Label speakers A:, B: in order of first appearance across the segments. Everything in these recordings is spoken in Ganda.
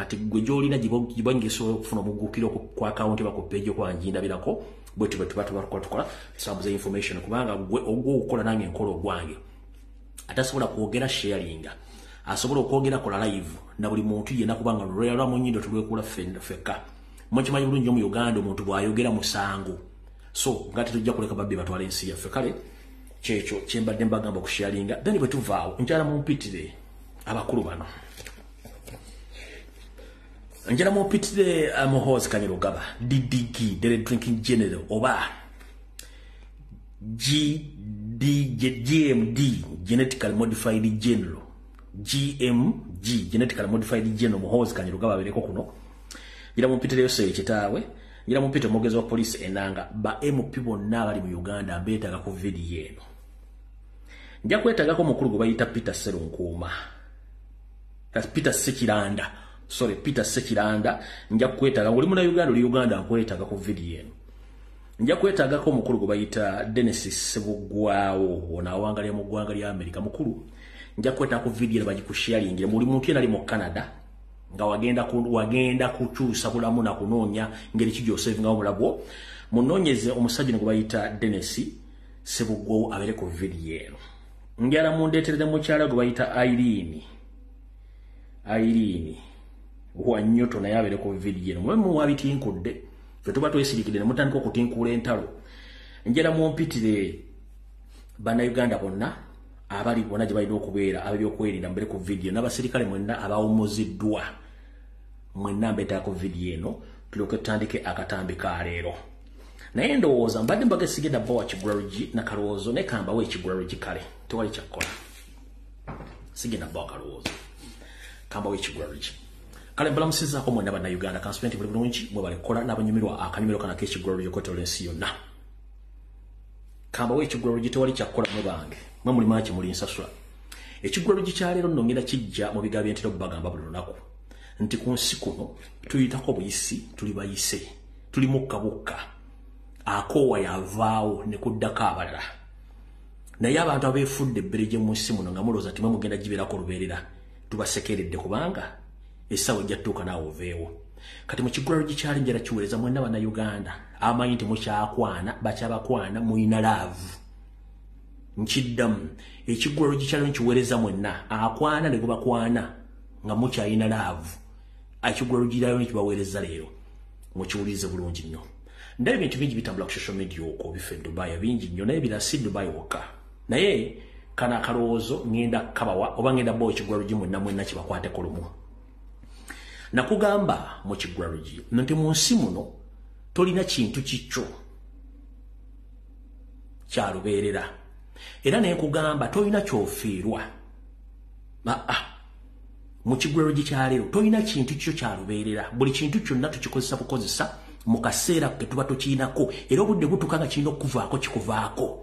A: Kati gwe gy'olina gibangesobola okufuna omuggukiro ku akawunti oba ku page okwanjindabirako bwe tuba tukola tusambuza information, kubanga gwe ogw'okukola nange nkola ogwange. Atasobola kwogera sharinga, asobola okwogera kola live na buli muntu yenna, kubanga lwera mu nnyindo tulwekula ffekka. Mukimanyi bulungi mu Uganda omuntu bw'ayogera musango, so nga tetujja kuleka babbi batwala ensi yaffe. Kale kyekyo kyembadde mbagamba okusharinga. Then bwe tuvaawo njala mumpitire abakulu bano, njala mumpitire Muhoozi Kainerugaba, DDG, the drinking general, oba GMD, genetically modified general, GMG, genetically modified general Muhoozi Kainerugaba abeereko kuno. Njala mumpitire Yoseri Kitaawe, njala mumpitire omwogezi wa poliisi Enanga. Ba MP bonna abali mu Uganda mbeetaaga ku vidiyo eno. Nja kwetaagako omukulu gwe bayita Peter Sserunkuuma, Peter Ssekiranda, sorry, Peter Ssekiranda. Nja kwetaaga ng'oli munnayuganda, oli Uganda, nkwetaaga ku vidiyo eno. Nja kwetaagako omukulu gwe bayita Dennis Ssebuggwawo, ono awangalira mu ggwanga lya Amerika. Mukulu, nja kwetaaga ku vidiyo eno bagikusharingire. Buli muntu yena ali mu Canada nga wagenda kukyusa bulamu na kunoonya ngeri ki gy'osevingawo obulamu, munoonyeze omusajja ne gwe bayita Dennis Ssebuggwawo abeere ku vidiyo eno. Njala mundeeterere mukyala gwe bayita Irene Wanyoto, naye abeere ku vidiyo eno. Mwe muwabitinkudde, ffe tuba twesirikidde ne mutandika okutinkuula entalo. Njala mumpitire bannayuganda bonna abali bonna gye balina okubeera ab'ebyokwerinda mbeere ku vidiyo, n'abasirikale mwenna abawummuziddwa mwenna mbeetaaga ku vidiyo eno, tulyoke tutandike akatambi ka leero. Naye ndowooza mbadde mbaga sigenda bawa kigulalugi nakalowoozo, naye kambawo ekigulalugi. Kale tewali kyakkola, sigenda bawa kalowoozo, kambawo ekigulalugi. Kale mbalamusizaako mwenna bannayuganda, kansuubire nti buli bulungi, mwebale kukola n'abanyumirwa akanyumiro kano ak'ekigulalugi okwetooloola ensi yonna. Kambawo ekigulalugi, tewali kyakkola. Mwe bange mwe muli maki muli nsasula. Ekigulalugi kya leero nno ngenda kijja mu bigambo byentera okubagamba buli lunaku nti ku nsi kuno tuyitako buyisi, tuli bayise, tuli mukka bukka, akoowa yavaawo ne kuddako abalala. Naye abantu abeefudde ebbereje mu nsi muno nga mulowooza nti mwe mugenda gibeerako lubeerera, tubasekeredde, kubanga essaawa ejja ttuuka naawe oveewo. Kati mu kigulalugi kyali njala kiweereza mwenna bannayuganda abamanyi nti mukyakwana, bakyabakwana, muyina love. Nkiddamu, ekigulalugi kyali nkiweereza mwenna akwana ne gubakwana nga mukyayina love. Ekigulalugi kyali nkibaweereza leero, mukiwulirize bulungi nnyo. Ndaba ebintu bingi bitambula ku social media okwo bifa e Dubai bingi nnyo, naye birala si Dubai wokka. Naye kano akalowoozo ŋŋenda kabawa oba ŋŋenda bawa ekigulalugi mwenna mwenna kibakwateko lumu. Nakugamba mu kigulalugi nti mu nsi muno tolina kintu kikyo kyalubeerera, era nenkugamba tolina kyofiirwa. Aa, mu kigulalugi kyaleero tolina kintu kikyo kyalubeerera. Buli kintu kyonna tukikozesa bukozesa mu kaseera ke tuba tukiinako, era obudde butuuka nga kirina okuvaako, kikuvaako.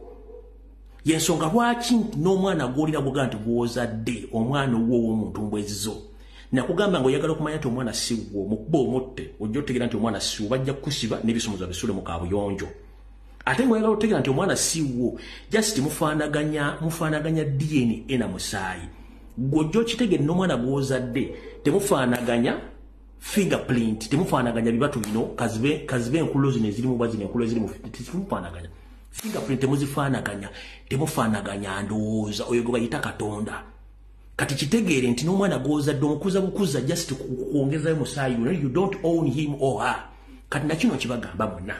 A: Yensonga lwaki n'omwana gw'olina gwogaa nti gw'ozadde, omwana owwo ow'omuntu mbwezizo, nakugamba nga oyagala okumanya nti omwana si wo, mukuba omutte, ojja otegeera nti omwana si wo. Bajja kukusiba n'ebisumuzo bisule mu kabuyonjo. Ate nga oyagala otegeera nti omwana si wo, just mufaanaganya DNA na musaayi, gw'ojja okitegeera n'omwana gw'ozadde temufaanaganya fingerprint, temufaanaganya bibatu bino, kazibe enkululo zino ezirimu oba zino enkululo ezirimu, temufaanaganya fingerprint, temuzifaanaganya, temufaanaganya ndowooza. Oyo gwe bayita Katonda. Kati kitegeere nti n'omwana gw'ozadde omukuza bukuza, just kwongezayo musaayi, you don't own him or her. Kati nakino kibagamba mwenna,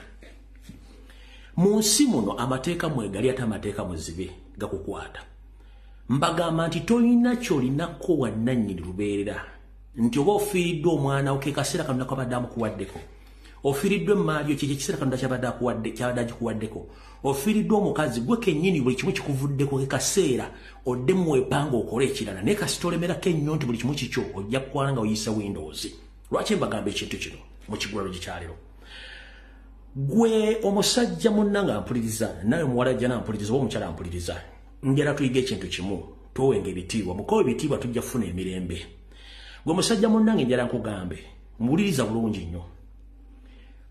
A: mu nsi muno amateeka mwegali, ate amateeka muzibe gakukwata. Mbagamba nti tolina kyolinako wannannyini lubeerera, nti oba ofiiriddwa omwana wo, ke kaseera Katonda kabadde amukuwaddeko. Ofiiriddwa emaali yo, kyekyo ekiseera Katonda kyabadde akuwadde, kyabadde agikuwaddeko. Ofiiriddwa omukazi, gwe kennyini buli kimu kikuvuddeko, ke kaseera oddemu weepanga okole ekirala. Naye kasita olemerako ennyo nti buli kimu kikyo, ojja kukwana nga oyisa windows. Lwaki mbagamba ekintu kino mu kigulalo kyaleero? Gwe omusajja munna nga mpuliriza, nawe muwala jja nampuliriza, oba omukyala mpuliriza, njala tuyiga ekintu kimu: towenga ebitiibwa. Mukowa ebitiibwa, tujja kufuna emirembe. Gwe musajja munnange, njala nkugambe, muwuliriza bulungi nnyo.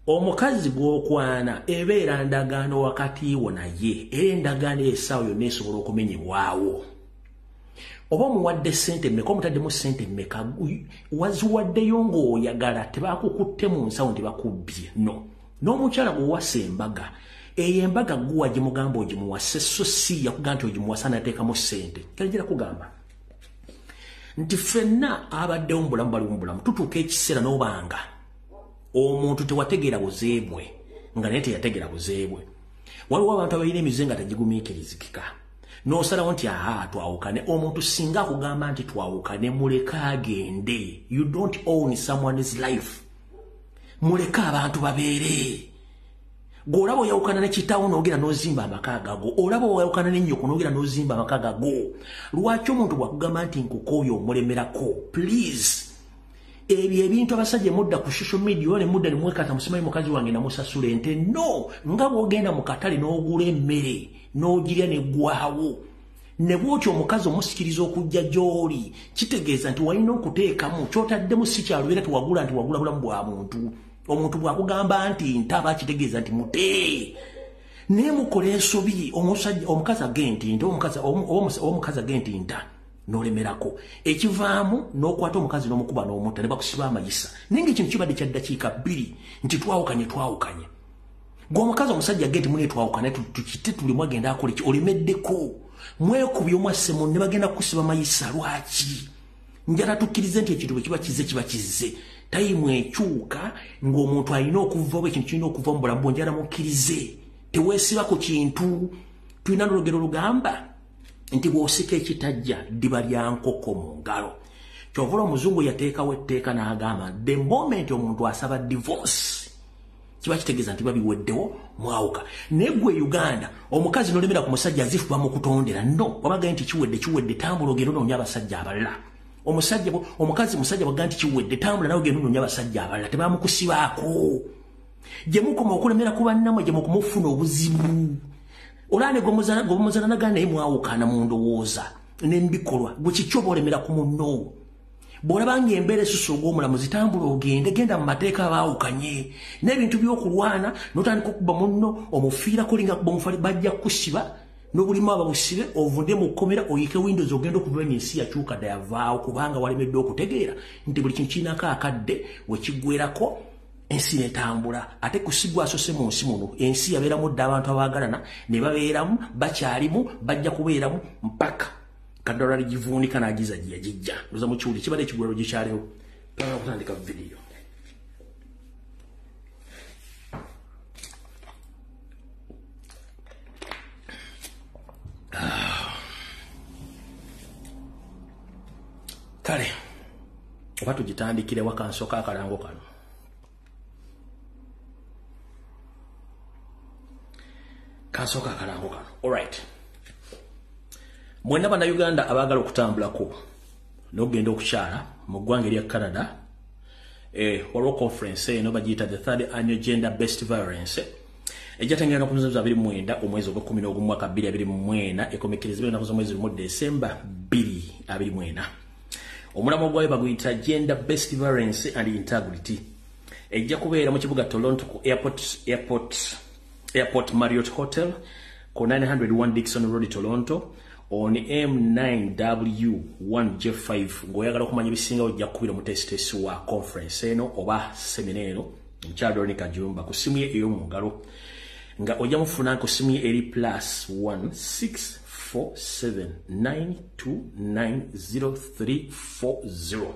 A: Omukazi gw'okwana ebeera ndagaano wakati wo naye, era endagaano essaawa yonna esobola okumenyebwawo. Oba omuwadde ssente mmeka, omutaddemu ssente mmeka, waziwaddeyo ng'oyagala, tebakukutte mu nsawo nti bakubbye. No. N'omukyala gw'owasa embaga, eyo embaga gwe wagimugamba ogimuwase, so si yakugamba nti ogimuwasa n'ateekamu ssente. Kale kugamba nti ffenna abaddewo mu bulamu baliwo mu bulamu, tutuuka ekiseera n'obanga omuntu tewategeera buzeebwe, nga naye teyategeera buzeebwe. Waliwo abantu abalina emize nga tegigumiikirizikika. N'osalawo nti aha, twawukane. Omuntu singa akugamba nti twawukane, muleke agende. You don't own someone's life. Muleke abantu babeere. Gw'olaba oyawukana ne kitaawo n'ogenda n'ozimba amaka gago, olaba oyawukana ne nnyoko n'ogenda n'ozimba amaka gago. Lwaki omuntu bw'akugamba nti nkukooye omulemerako? Please. Ebyo ebintu abasajja mudda ku social media ne mudda ne mwekata musimanyi mukazi wange namusasula ente. No, nga bw'ogenda mu katale n'ogula emmere n'ogirya n'eggwawo, ne bw'otyo omukazi omusikiriza okujja gy'oli, kitegeeza nti walina okuteekamu ky'otaddemu si kyalubeera. Tewagula nti wagula bulamu bwa muntu. Omuntu bw'akugamba nti ntaba, kitegeeza nti mute. Naye mukola ensobi. Omusajja, omukazi agee nti nta, omukazi agee nti nta, n'olemerako. Ekivaamu n'okwata omukazi n'omukuba n'omutta ne bakusiba amayisa, naye ng'ekintu kibadde kya ddakiika 2 nti twawukanye, twawukanye. Gwe omukazi, omusajja agee nti mune twawukane, tukite tulimu agenda akola ki, olemeddeko, mwekubye omwasse munne, bagenda kukusiba mayisa. Lwaki? Njala tukkirize nti ekintu bwe kiba kizze, kiba kizze. Time ekyuka ng'omuntu alina okuva oba ekintu kirina okuva mu bulamu bwo. Njala mukkirize, teweesiba ku kintu. Tulina n'olugero lugamba nti bw'osika ekitajja, ddiba lya nkoko mu ngalo. Kyovula omuzungu yateekawo etteeka n'agamba the moment omuntu asaba divorce, kiba kitegeeza nti babiweddewo, mwawuka. Naye gwe Uganda, omukazi nolemera ku musajja azifuba mu kutondera. No, wabagaye nti kiwedde, kiwedde, tambula ogenda onoonya abasajja abalala. Omusajja, omukazi, musajja bwaga nti kiwedde, tambula nawe ogenda onoonya abasajja abalala. Tebamukusibaako. Gye mukoma okulemera ku bannammwe, gye mukumufuna obuzibu. Olaba ne gwemuzananaga naye mwawukana mu ndowooza n'embikolwa. Gwe kiki oba olemera ku munno? Bw'olaba ng'embeera esusa ogw'omulamuzi, tambula ogende, genda mu mateeka abaawukanye. N'ebintu by'okulwana n'otandika okuba munno omufiirako linga kuba omufali, bajja kukusiba n'obulimu ababusibe, ovunde mu kkomera, oyike windows, ogenda okuva ensi yakyuka dda, yavaawo, kubanga walemeddwa okutegeera nti buli kintu kirinako akadde wekiggwerako, ensi netambula. Ate kusigwa asose mu nsi muno, ensi yabeeramu dda abantu abaagalana ne babeeramu, bakyalimu, bajja kubeeramu mpaka kaddala ligivuunika n'agiza gye yagijja. Ndoza mu kiwuli kibadde ekigwero gikyaliwo. Twagala kutandika vidiyo. Kale oba tugitandikire wakansooka akalango kano, kansooka akalango kano. Alright, mwenna Bannayuganda abaagala okutambulako n'okugenda okukyala mu ggwanga erya Canada, waliwo conference eno bagiyita the third annual gender based violence, ejja na ku 29 omwezi ogwa 11 mwaka 2024, ekomekerezebwa ennaku z'omwezi 1 Desemba 2024. Omulamwa gwayo baguyita gender based violence and integrity. Ejja kubeera mu kibuga Toronto ku Airport Marriott Hotel ku 901 Dixon Road, Toronto on M9W1J5. Ng'oyagala okumanya ebisingawo, ojja kukubira omuteesiteesi wa conference eno oba seminar eno, omukyala Veronica Jumba, ku ssimu ye ey'omu ngalo, nga ojja mufuna ku ssimu ye eri +1 647 929 0340.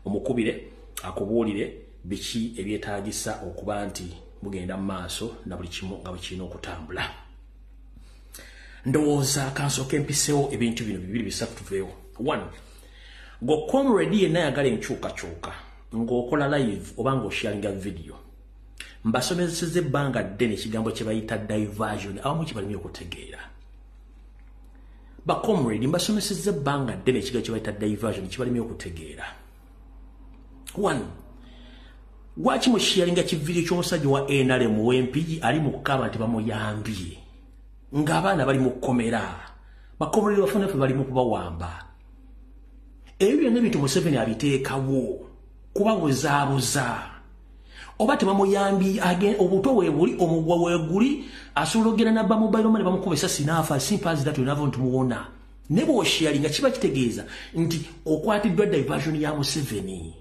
A: Omukubire akubuulire biki ebyetaagisa okuba nti mugenda mu maaso na buli kimu nga bwe kirina okutambula. Ndowooza kansooka empisewo ebintu bino bibiri bisatu tuveewo. One, gwe comrade yenna ayagala enkyukakyuka ng'okola live oba ng'osharinga video, mbasomeseza ebbanga ddene ekigambo kye bayita diversion, abamu kibalimye okutegeera. Bacomrade, mbasomeseza ebbanga ddene ekigambo kye bayita diversion, kibalimye okutegeera. One, lwaki musharinga kivideo ky'omusajja wa NRM w'Empigi ali mu kukaaba nti bamuyambye, ng'abaana bali mu kkomera, bacomrade bafuna ffe bali mu kubawamba? Ebyo byonna ebintu Museveni abiteekawo kubabuzaabuza. Oba tebamuyambi, obuto weebuli, omugwa weeguli, asobola ogenda nabba mobile money, bamukuba esasi n'afa. Simple as that. Nava ntumuwona. Ne bw'osharinga kiba kitegeeza nti okwatiddwa diversion ya Museveni.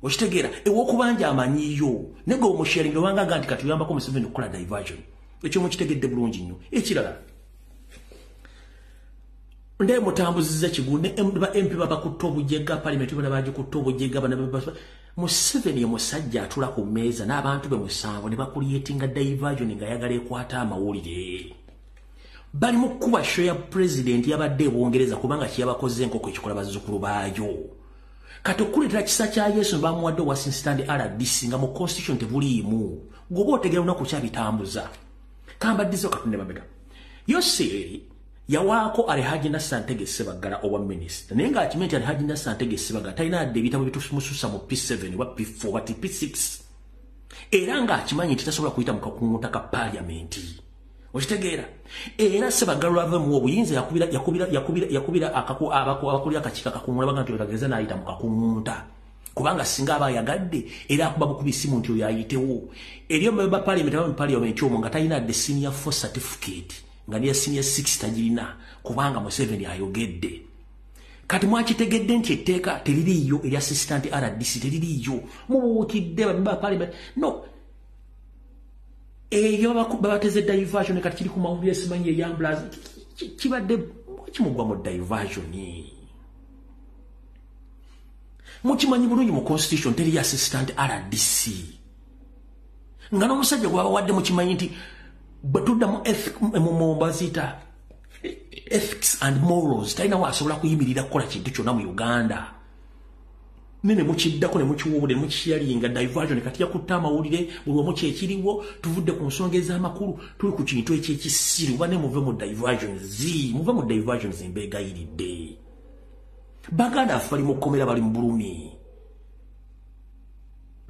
A: Okitegeera ew'okubanja amanyiyo ne gwe omusharinga obanga nti katuyambako Museveni okukola diversion. Ekyo mukitegedde bulungi nnyo. Ekirala, ndaye mutambuziza kigu ne MP babakutta obujega, parliament bana bagikutta obujega, bana Museveni musajja atula ku mmeeza n'abantu be musanvu ne bakuliyetinga diversion nga ayagala ekwata amawulire. Bali mu kuba show ya president yabadde Bungereza kubanga kiyabakoze enkoko ekikola bazzukulu baayo. Kati okuleetera kisa kya Yesu bamuwadde wa assistant RDC nga mu constitution tebuliimu. Gwoba otegera lunaku kyabitambuza. Kambaddizo Katonda mabega. Yoseri yawaako Alhaji Nasser Ntege Ssebaggala owa minisita. Naye ng'akimanyi nti Alhaji Nasser Ntege Ssebaggala talina yadde ebitabo bitumususa mu P7 oba P4 oba P6. Era ng'akimanyi nti tasobola kuyita mu kakunguta ka paalamenti. Okitegeera? Era Ssebaggala lwava mu obuyinza yakubira abakulira akakiiko akakunguta baga nti otageza n'ayita mu kakunguta. Kubanga singa aba ayagadde era akuba bukubi simu nti oyo ayitewo. Eriyo member parliament aba mu parliament omwo nga talina yadde senior 4 certificate, nga ne senior 6 tagirina kubanga Museveni ayogedde. Kati mwakitegedde nti etteeka teririiyo erya assistant RDC teririiyo. Mubuukidde ba parliament. No. Eyo babateze diversion kati kiri ku mawulire simanyi eyambulazi kibadde kimugwa mu diversion. Mukimanyi bulungi mu constitution teri assistant RDC. Nga n'omusajja gwabawadde mukimanyi nti bwe tudda mu baziyita ethics and morals talina waasobola kuyimirira kukola kintu kyonna mu Uganda. Nene mukiddako ne mukiwuubule ne mukiyalinga diversion kati yakutta amawulire buli omu kyekiriwo. Tuvudde ku nsonga ez'amakulu tuli ku kintu ekyekisiru. Oba ne muve mu diversions, muve mu diversions mbeegayiridde. Baganda afe bali mu kkomera, bali mu bulumi.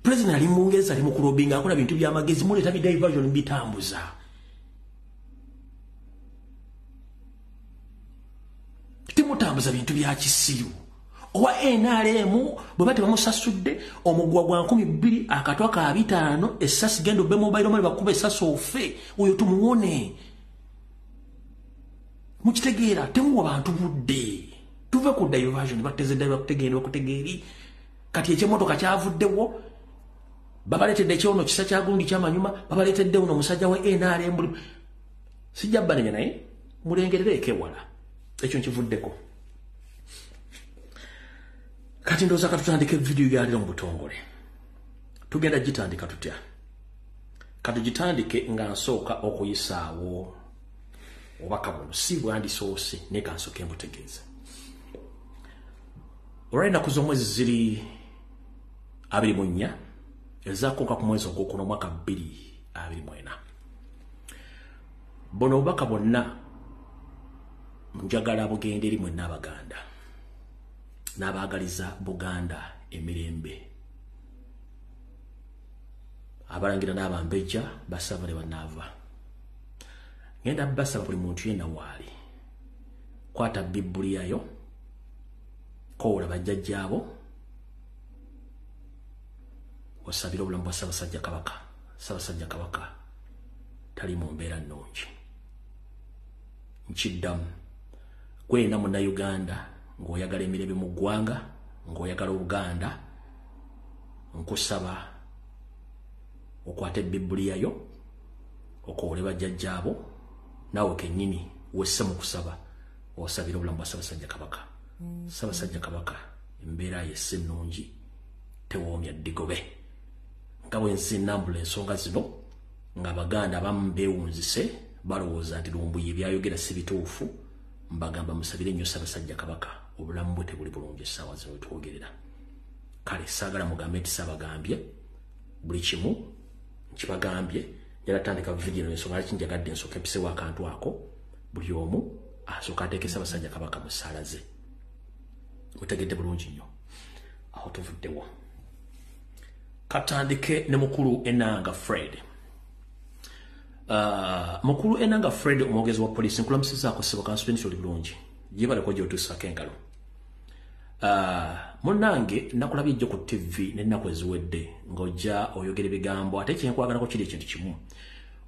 A: President ali mu Bungereza ali mu kulobinga akola bintu by'amagezi, muleeta bi diversion bitambuza. Temutambuza bintu bya kisiru. Owa NRM bwe bate bamusasudde omugwa gwa 2000 akatwa ka 5 essasi genda obbe mobile money bakuba essasi ofe oyo tumuwone. Mukitegeera temuwa bantu budde. Tuve ku diversion bateze diversion bakutegeeri. Kati ekyemmotoka kyavuddewo babaleetedde ekyono kisa kya gundi kyamanyuma babaleetedde uno omusajja wa NRM. Sijja banenya naye mulengerereeko ewala. Ekyo nkivuddeko. Kati ndowooza katutandike vidiyo ya leero mu butongole. Tugenda gitandika tutya? Katugitandike nga nsooka okuyisaawo obubaka buno. Si bwandisoose naye kansooke mbutegeeze. Olw'ennaku z'omwezi ziri 24 ezaakonka ku mwezi ogwokuna omwaka 2024. Buno obubaka bwonna njagala bugende eri mwenna Abaganda n'abaagaliza Buganda emirembe. Abalangira n'abambejja basava ne bannaava. Ngenda basaba buli muntu yenna waali. Kwata Bibbuli yayo, koola bajjajjaabo, osabire obulamu bwa Ssaabasajja Kabaka. Ssaabasajja Kabaka tali mu mbeera nnungi. Nkiddamu, gwena Munnayuganda ng'oyagala emirembe mu ggwanga, ng'oyagala Obuganda, nkusaba okwate Bibbuli yayo, okoole bajjajjaabo, naawe kennyini wesse mu kusaba osabire obulamu bwa Ssaabasajja Kabaka. Ssaabasajja Kabaka embeera ye si nnungi, tewoomya ddigobe. Nga bwe nsi nnambula ensonga zino ng'Abaganda abamu beewunzise balowooza nti Lumbuye byayogera si bituufu, mbagamba musabire nnyo Ssaabasajja Kabaka, obulamu bwe tebuli bulungi essaawa zino wetwogerera. Kale saagala mugambe nti saabagambye, buli kimu nkibagambye. Njala tandika vidiyo ensonga lwaki njagadde nsooke mpisewo akantu ako, buli omu asooka ateeke Ssaabasajja Kabaka mu ssaala ze. Mutegedde bulungi nnyo. Awo tuvuddewo. Katandike ne mukulu Enanga Fred. Mukulu Enanga Fred omwogezi wa poliisi nkulamusizaako ssebo kansubire nti oli bulungi. Gyebaleko gy'otuusaako engalo. Munnange nakulabye jjo ku TV n'ennaku eziwedde ng'ojja oyogera ebigambo ate kyenkwagalako kiri ekintu kimu.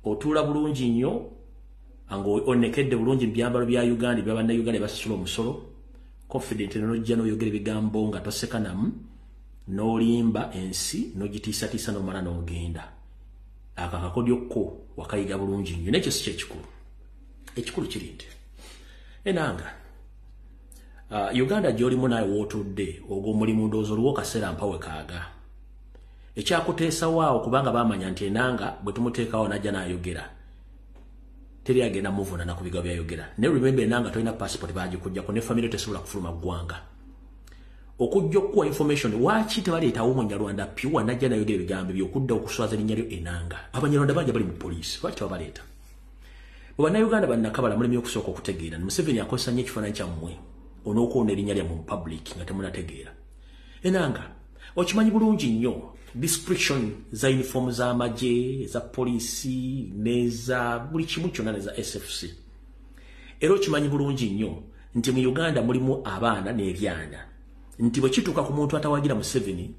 A: Otuula bulungi nnyo Ng'onekedde bulungi mu byambalo bya Uganda ebya bannayuganda basasula omusolo, confident n'ojja n'oyogera ebigambo nga toseka namu, n'olimba ensi n'ogitiisatiisa n'omala n'ogenda. Ako akakodyo ko wakayiga bulungi nnyo, n'ekyo si kyekikulu. Ekikulu kiri nti Enanga, Uganda gy'olimu naawe w'otudde, ogwo omulimu ndowooza oliwo kaseera mpawe kaaga. Ekyakuteesawo awo kubanga baamanya nti Enanga bwe tumuteekawo n'ajja n'ayogera, teri agenda muvunaana ku bigambo by'ayogera. Naye remember, Enanga tolina passport, baagikuggyako, ne family tesobola kufuluma ggwanga. Okujja okukuwa information, waaki tebaleetawo Omunyarwanda pure n'ajja n'ayogera ebigambo by'okudda okuswaza erinnya lyo Enanga? Abanyarwanda bangi bali mu poliisi, lwaki tebabaleeta? Bwe Bannayuganda bannakabala mulemye okusooka okutegeera, Museveni akozesa nnyo ekifaananyi kyammwe on'okwona erinnya lyammwe mu public nga temunategeera. Enanga, okimanyi bulungi nnyo description za uniform z'amagye, eza poliisi, n'eza buli kimu kyonna, neza SFC. Era okimanyi bulungi nnyo nti mu Uganda mulimu abaana n'ebyana, nti bwe kituuka ku muntu atawagira Museveni,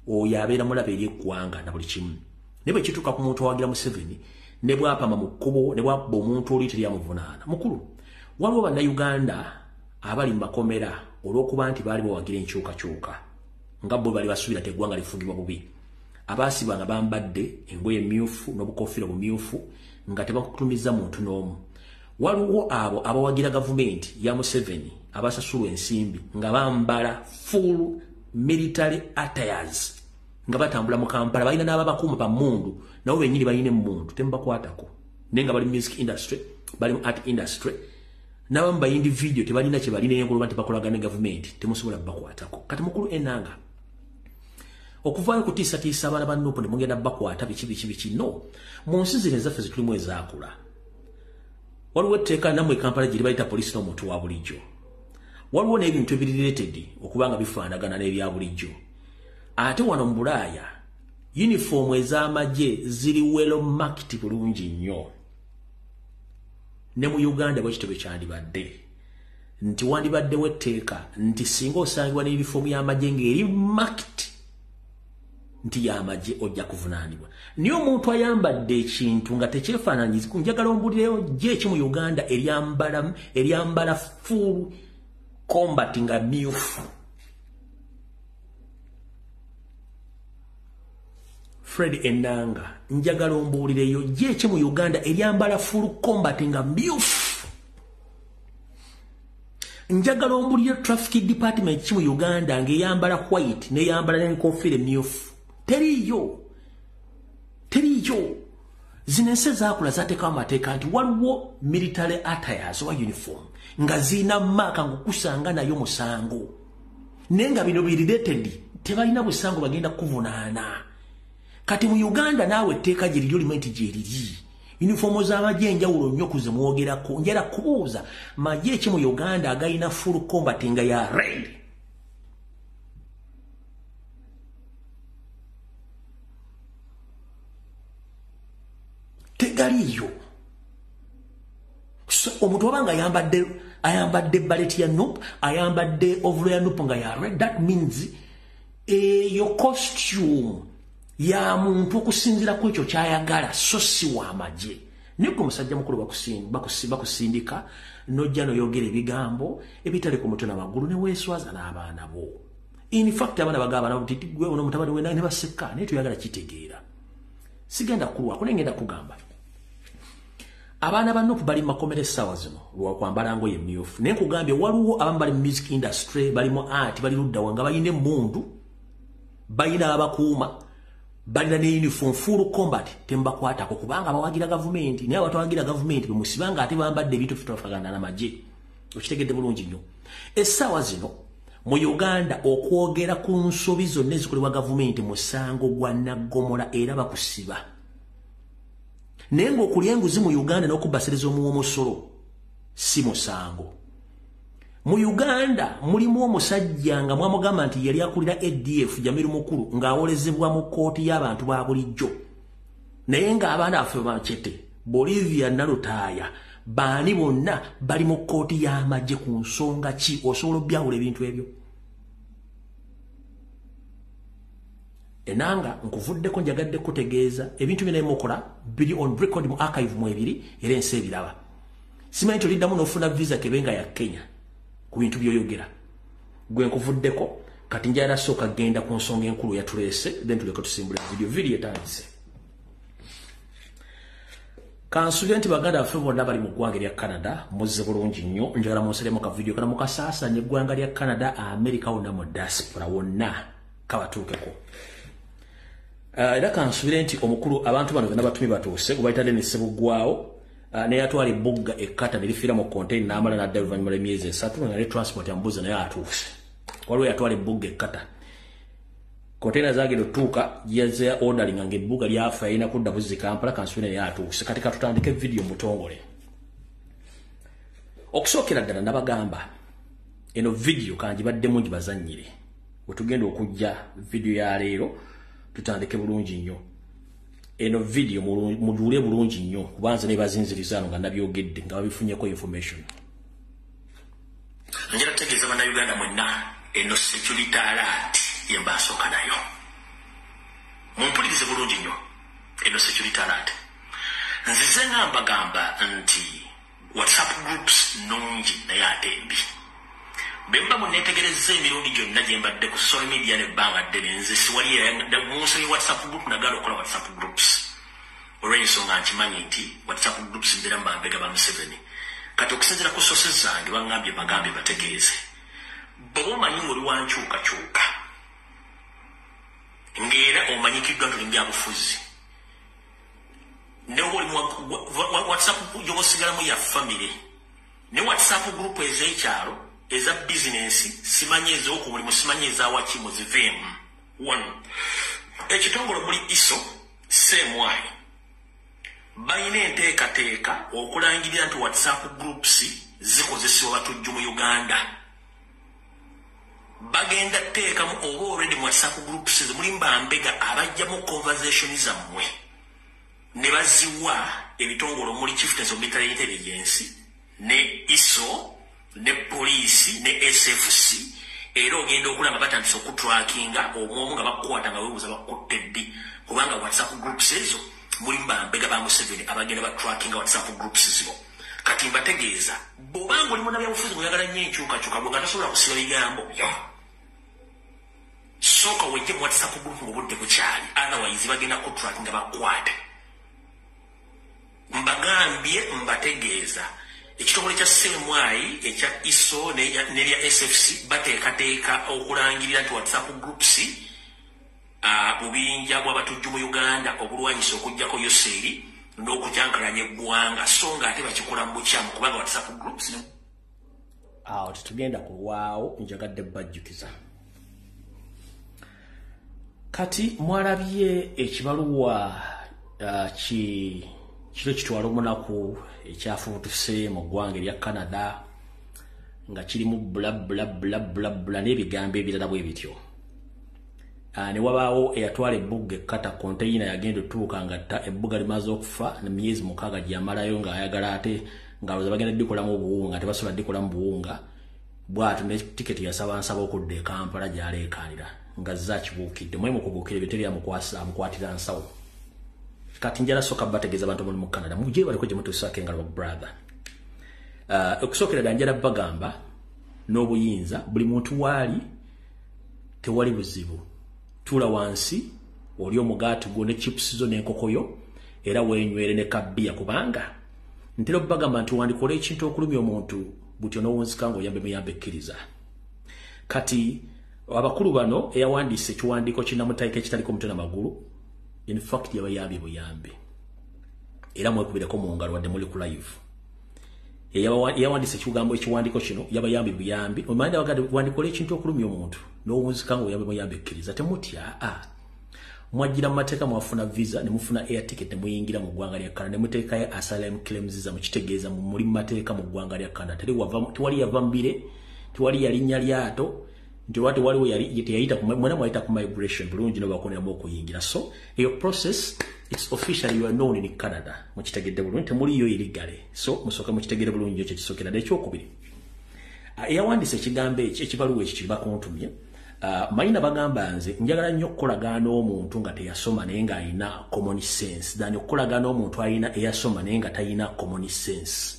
A: oyo abeera mulabe eri eggwanga na buli kimu. Naye bwe kituuka ku muntu awagira Museveni, ne bw'apama mu kkubo, ne bw'akuba omuntu oli, teryamuvunaana. Mukulu, waliwo Bannayuganda abali mu makomera olw'okuba nti baali bawagira enkyukakyuka nga bo bali basuubira teggwanga lifugibwa bubi, abaasibwa nga bambadde engoye emyufu n'obukofiira bumyufu nga tebakutumiza muntu n'omu. Waliwo abo abawagira gavumenti ya Museveni abasasulwa ensimbi nga bambala full military attires nga batambula mu Kampala, balina n'ababakuuma bammundu, nabo bennyini balina emmundu, temubakwatako. Naye nga bali mu music industry, bali mu art industry, n'abamu ba individual tebalina kye balina enkolwa nti bakolagana ne gavumenti, temusobola bakwatako. Kati mukulu Enanga, okuvaayo kutiisatiisa abaana ba NUP ne mugenda bakwata biki biki biki, no. Mu nsi zino ezaffe zetulimu ezaakula, waliwo etteeka nammwe e Kampala gye bayita poliisi n'omuntu wa bulijjo. Waliwo n'ebintu ebiri related okuba nga bifaanagana n'ebya bulijjo. Ate wano mu Bulaaya uniform ez'amagye ziri well marked bulungi nnyo. Ne mu Uganda bwe kityo bwe kyandibadde, nti wandibaddewo etteeka nti singa osangibwa ne uniform y'amagye ng'eri marked nti y'amagye, ojja kuvunaanibwa. Naye omuntu ayambadde ekintu nga tekyefaananyiza, njagala ombulireyo gye eki mu Uganda eryambala full combat nga myufu? Fred Enanga, njagala ombuulireyo gye eki mu Uganda eryambala full combat nga myufu? Njagala ombulire traffic department ki mu Uganda ng'eyambala white n'eyambala n'enkofiira emyufu? Teriiyo, teriiyo. Zino ensi ezaakula zateekawo amateeka nti waliwo military attires oba uniform nga zirina mark ng'okusanga nayo musango, naye nga bino birelated tebalina busango bagenda kuvunaana. Kati mu Uganda naawe etteeka gye liri olimu nti gyeriri uniform z'amagye enjawulo nnyo ku ze mwogerako. Njala kubuuza, magye ki mu Uganda agalina full combat nga ya red? Tegaliyo. So omuntu waba nga ayambadde beret ya NUP, ayambadde overall ya NUP nga ya red, that means eyo costume ya muntu okusinziira ku ekyo kyayagala, so si w'amagye. Naye gwe musajja mukulu bakusindika n'ojja n'oyogera ebigambo ebitali ku mutwe n'amagulu ne weeswaza n'abaana bo. In fact, abaana bagamba nabo nti gwe ono mutabani we, ne baseka, naye toyagala kitegeera. Sigenda kulwako, naye ngenda kugamba abaana ba NUP bali makomera essaawa zino lwakwambala ngoye emyufu. Naye nkugambye, waliwo abamu bali mu music industry, bali mu art, bali luddawa nga balina emmundu, balina abakuuma, balina ne uniform full combat, temubakwatako kubanga bawagira gavumenti. Naye abatawagira gavumenti bemusibanga ate bambadde ebintu fitofagana n'amagye. Okitegedde bulungi nnyo? Essaawa zino mu Uganda okwogera ku nsobi zonna ezikolebwa gavumenti musango gwa naggomola era bakusiba. Naye ng'okulya enguzi mu Uganda n'okubasereza omuwa omusolo si musango. Mu Uganda mulimu omusajja nga mwamugamba nti yali akulira ADF, Jamiru Mukulu, ng'awolezebwa mu kkooti y'abantu ba bulijjo, naye ng'abaana baffe Bakete, Bolivia Nalutaaya, baani bonna bali mu kkooti y'amagye ku nsonga ki? Osobola obyawula ebintu ebyo? Enanga, nkuvuddeko, njagadde kutegeeza ebintu byonna mukola biri on record mu archive mu ebiri era ensi ebiraba. Simanyi nti oliddamu n'ofuna visa kebenga ya Kenya ku bintu by'oyogera. Gwe nkuvuddeko, kati njagala sooka genda ku nsonga enkulu yatuleese, then tuleke tusimbule video. Video etandise. Kansubire nti baganda baffe bonna bali mu ggwanga erya Canada muzze bulungi nnyo. Njagala munseremu ka video kano mukasaasanye eggwanga lya Canada, America wonna, mu diaspora wonna kabatuukeko. Era kansubire nti omukulu abantu bano bonna batumi batuuse, gwe bayita Denis Ssebuggwawo, neyatwala ebbugga ekkata ne lifiira mu container n'amala n'adda oluvannyuma lw'emyezi 3 nga ne transport yamubuuza naye atuuse. Waliwo yatwala ebbugga ekkata, container zagenda otuuka yaze ordering nga ebbuga lyafa, yalina kudda buzzi Kampala. Kansubire naye atuuse. Kati katutandike video mutongole. Okusookera ddala nabagamba eno video kangibaddemu ngibazannyire wetugenda okujja. Video ya leero tutandike bulungi nnyo. Eno video muduule bulungi nnyo, kubanza ne bazinziriza ano nga nabyogedde nga babifunyeko information. Njagala kutegeeza Bannayuganda mwenna, eno security alert yembasooka nayo, mumpulirize bulungi nnyo. Eno security alert nzize nga mbagamba nti WhatsApp groups nnungi naye ate mbi. Bwe mba muneetegerezza emirundi gyonna gye mbadde ku social media nebbanga ddene, nze siwali munsabye WhatsApp group nagala okukola WhatsApp groups, olw'ensonga nkimanyi nti WhatsApp groups mbeera mu bambega ba Museveni. Kati okusinziira ku sources zange, baŋŋambye bagambye bategeeze, bw'oba omanyi ng'oli wankyukakyuka ng'era omanyikiddwa nti oli mu byabufuzi, ne oli WhatsApp gyoba osigalamu ya family, ne WhatsApp group ez'ekyalo, eza bizinensi, simanyi ez'oku mulimu, simanyi ezawaki, muziveemu. One, ekitongole muli ISO, CMI balina enteekateeka okulangirira nti WhatsApp groups zikozesebwa batujju mu Uganda. Bagenda teekamu oba already mu WhatsApp groups mulimu bambega abajjamu conversation zammwe ne baziwa ebitongole omuli Chieftaincy of Military Intelligence ne ISO ne poliisi ne SFC. Era ogenda okulaba batandise okutrackinga omwomu nga bakukwata nga weebuuza bakutte ddi, kubanga WhatsApp groups ezo mulimu bambega ba Museveni abagenda batrackinga WhatsApp groups zino. Kati mbategeeza, bw'obanga oli munnabyabufuzi ng'oyagala nnyo enkyukakyuka, bwe nga tosobola kusiba bigambo byo, sooka wejje mu WhatsApp group ng'obudde bukyali, otherwise bagenda kutrackinga bakukwate. Mbagambye, mbategeeza, ekitongole kya CMI, ekya ISO n'erya SFC bateekateeka okulangirira nti WhatsApp groups bubinja bw'abatujju mu Uganda obulwanyisa okugjako Yoseri n'okukyankalanya eggwanga, so nga ate bakikola mu bukyamu kubanga WhatsApp groups. Awo tetugenda kulwawo, njagadde bajjukiza. Kati mwalabye ekibaluwa ki kiro kitwala omunaku ekyafubutuse mu ggwanga erya Canada nga kirimu bla bla bla bla bla n'ebigambo ebirala bwe bityo. Ne wabaawo eyatwala ebbuga ekkata, konteyina yagenda otuuka nga ebbuga limaze okufa nemyezi 6 gyamalayo ng'ayagala ate ng'alowooza bagenda ddikolamu obuwunga, tebasobola ddikolamu buwunga. Bw'atyo ne tiketi yasaba nsaba okudda e Kampala gy'aleekaanira nga zze akibuukidde mwe mukubuukira ebyo teri amukwatira nsawo. Kati njala soka bategeeza abantu muli mu Canada mujje baliko gye mutuusaako engalo, brother. Okusookera ddala njala bagamba n'obuyinza, buli muntu waali tewali buzibu, tuula wansi oli omugaati gwo ne chips zo n'enkoko yo era weenywere ne kabbiya, kubanga ntera okubagamba nti wandikola ekintu okulumya omuntu butyo n'owunzika ng'oyamba emiyambo ekkiriza. Kati abakulu bano eyawandiise ekiwandiiko kinnamutaika ekitaliko mutwe namagulu, in fact yabayambye buyambi, era mwekubireko mu ngalo wadde muli ku live. Eyawandiise ekigambo ekiwandiiko kino yabayambye buyambi. Omanyi wandikola ekintu okulumya omuntu n'owunzika ng'oyambe muyambe ekkiriza. Temutya, a mwajjira mu mateeka, mwafuna visa ne mufuna air ticket ne muyingira mu ggwanga lya Canada ne muteekayo asylum claims zammwe, kitegeeza muli mu mateeka mu ggwanga lya Canada. Tewali yava mbire, tewali yalinnya lyato nti oba tewaliwo teyayita, mwena mwayita ku migration bulungi nobakoneramu okuyingira. So eyo process, it's officially, you are known in Canada. Mukitegedde bulungi, temuliyo illegally. So musooke mukitegere bulungi, ekyo kisookera ddala. Ekyokubiri, eyawandiisa ekigambo ekyo, ekibaluwa ekyo kibakuntumye, mayina bagamba nze njagala nnyo okukolagana n'omuntu nga teyasoma naye ng'alina common sense than okukolagana n'omuntu alina eyasoma naye nga talina common sense.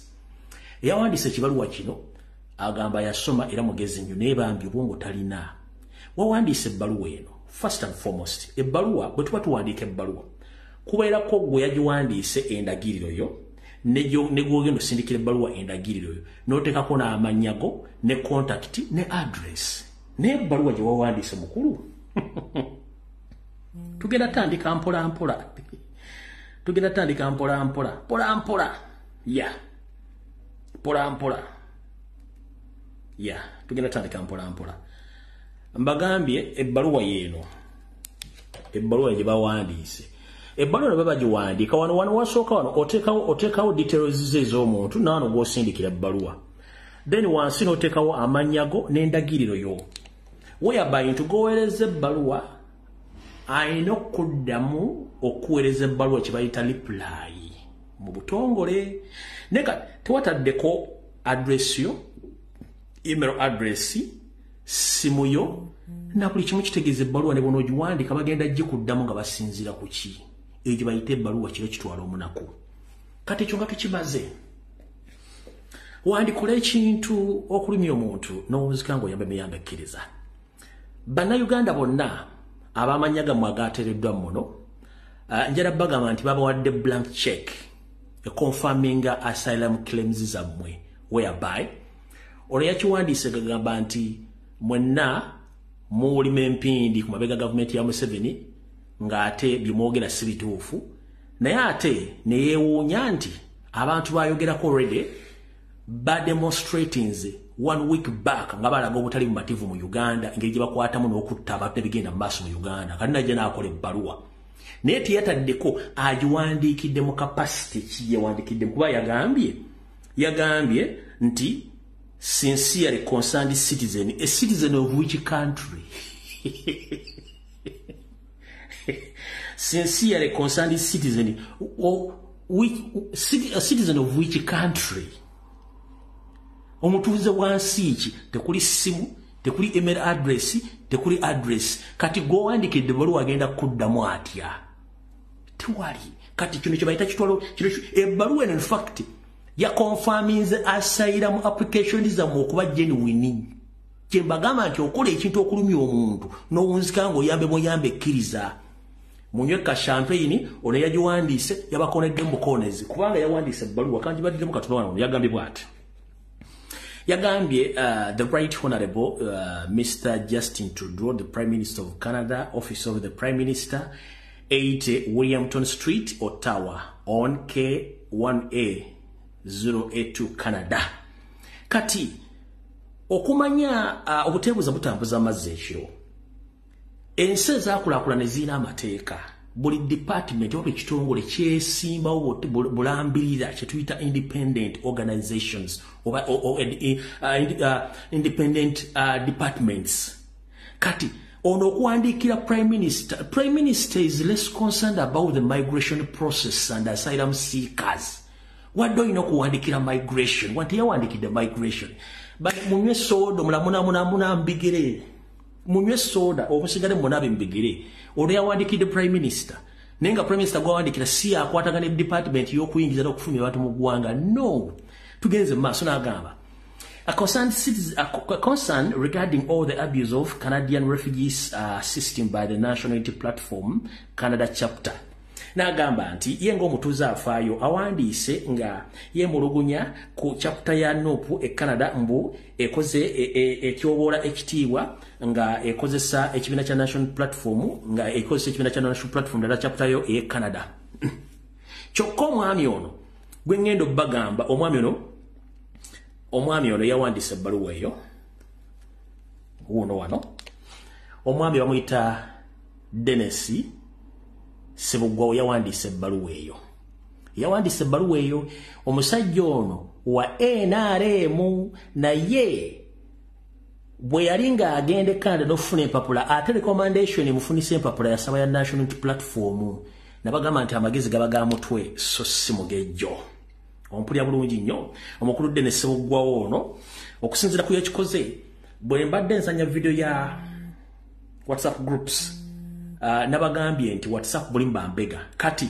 A: Eyawandiise ekibaluwa kino agamba yasoma era mugezi nnyo, naye bambi obwongo talina. Wawandiise ebbaluwa eno, first and foremost, ebbaluwa bwe tuba tuwandiika ebbaluwa, kubeerako gwe yagiwandiise endagiriro yo, ne gwogenda osindikira ebbaluwa endagiriro yo, n'oteekako n'amannya go ne contact ne address. Naye ebbaluwa gye wawandiise mukulu, tugenda tandika mpola mpola, tugenda tandika mpola mpola, mpola mpola, ya mpola mpola, ya tugenda tandika mpola mpola. Mbagambye ebbaluwa yeeno, ebbaluwa gye bawandiise, ebbaluwa ne babagiwandiika wano wano wasooka wano oteekawo details ze ez'omuntu naano gw'osindikira ebbaluwa, then wansi n'oteekawo amannya go n'endagiriro yo, whereby nti goweereza ebbaluwa alina okuddamu okuweereza ebbaluwa kye bayita reply mu butongole. Naye nga tewataddeko address yo, email address, simu yo na buli kimu. Kitegeeza ebbaluwa ne bw'onoogiwandiika bagenda gikuddamu nga basinziira ku ki? Eyo gye bayita ebbaluwa kiro kitwala omunaku. Kati ekyo nga tukimaze, wandikola ekintu okulumya omuntu n'owunzika ng'oyamba emiyamba ekkiriza. Bannayuganda bonna ab'amannya gammwe agateereddwa muno, njala bagamba nti babawadde blank check econfirminga asylum claims zammwe, whereby olwo yakiwandiise gagamba nti mwenna muwulima empindi ku mabega gavumenti ya Museveni, ng'ate byemwogera si bituufu. Naye ate ne yeewuunya nti abantu bayogerako already bademonstratinze one week back nga balaga obutali mumativu mu Uganda, engeri gye bakwatamu n'okutta abantu nebigenda mu maaso mu Uganda. Kati najja n'akola ebbaluwa, naye teyataddeko agiwandiikidde mu capacity ki yawandiikidde, kuba yagambye nti sincerely concerned citizen. A citizen of which country? Sincerely concerned citizen or which, a citizen of which country? Omutuuze wa nsi ki? Tekuli simu, tekuli email address, tekuli address. Kati gw'owandiikidde ebbaluwa agenda kuddamu atya? Tewali. Kati kino kye bayita kitwalo kino ebbaluwa eno in fact yaconfirminze asylum application zammwe okuba genuine. Kye mbagamba nti okola ekintu okulumya omuntu n'owunzika ng'oyambe bw'oyambe ekkiriza. Munywe ka champagne. Ono yagiwandiise yabakonedde mu bukonezi, kubanga yawandiise ebbaluwa kangibaddemu katono wano. Yagambye bw'ati, yagambye the Right Honorable Mr. Justin Trudeau, the Prime Minister of Canada, Office of the Prime Minister, 8 Williamton Street, Ottawa, on K1A 082, Canada. Kati okumanya obuteebuza butambuza amazzi ekiro, ensi ezaakulaakulana ezirina amateeka, buli department oba ekitongole kyesimbawo bulambirira kyetuyita independent organizations oba independent departments. Kati ono okuwandiikira Prime Minister, Prime Minister is less concerned about the migration process and asylum seekers. Wadde olina okuwandiikira migration, wanti yawandiikidde migration. But munywe soda mulamunamunamuna mbigere, munywe soda omusigale munabe mbigere. Ono yawandiikidde Prime Minister, naye nga Prime Minister gwawandikira si akwatagana ne department y'okuyingiza n'okufulumya abantu mu ggwanga. No, tugenze mu maaso. N'agamba a concern regarding all the abuse of Canadian refugees system by the National Unity Platform Canada chapter. N'agamba nti ye ng'omutuuze afaayo awandiise nga yeemulugunya ku chapter ya NUP e Canada, mbu ekoze etyoboola ekitiibwa nga ekozesa ekibiina kya National Platform, nga ekozesa ekibiina kya National Platform ddala chapter yo e Canada. Kyokka omwami ono gwe ŋŋenda obbagamba, omwami ono yawandiise ebbaluwa eyo wuuno wano. Omwami bamuyita Denis Sebugwawo, yawandiise ebbaluwa eyo. Yawandiise ebbaluwa eyo, omusajja ono wa NRM, naye bwe yali ng'agenda e Canada n'okufuna empapula, ate recommendation emufunisa empapula yasaba ya National Platform. Nabagamba nti amagezi gaba ga mutwe so si mugejjo. Ompulira bulungi nnyo? Omukulu Denis Sebuggwawo ono, okusinziira ku yakikoze, bwe mbadde nsanya video ya WhatsApp groups, nabagambye nti WhatsApp bulimu bambega. Kati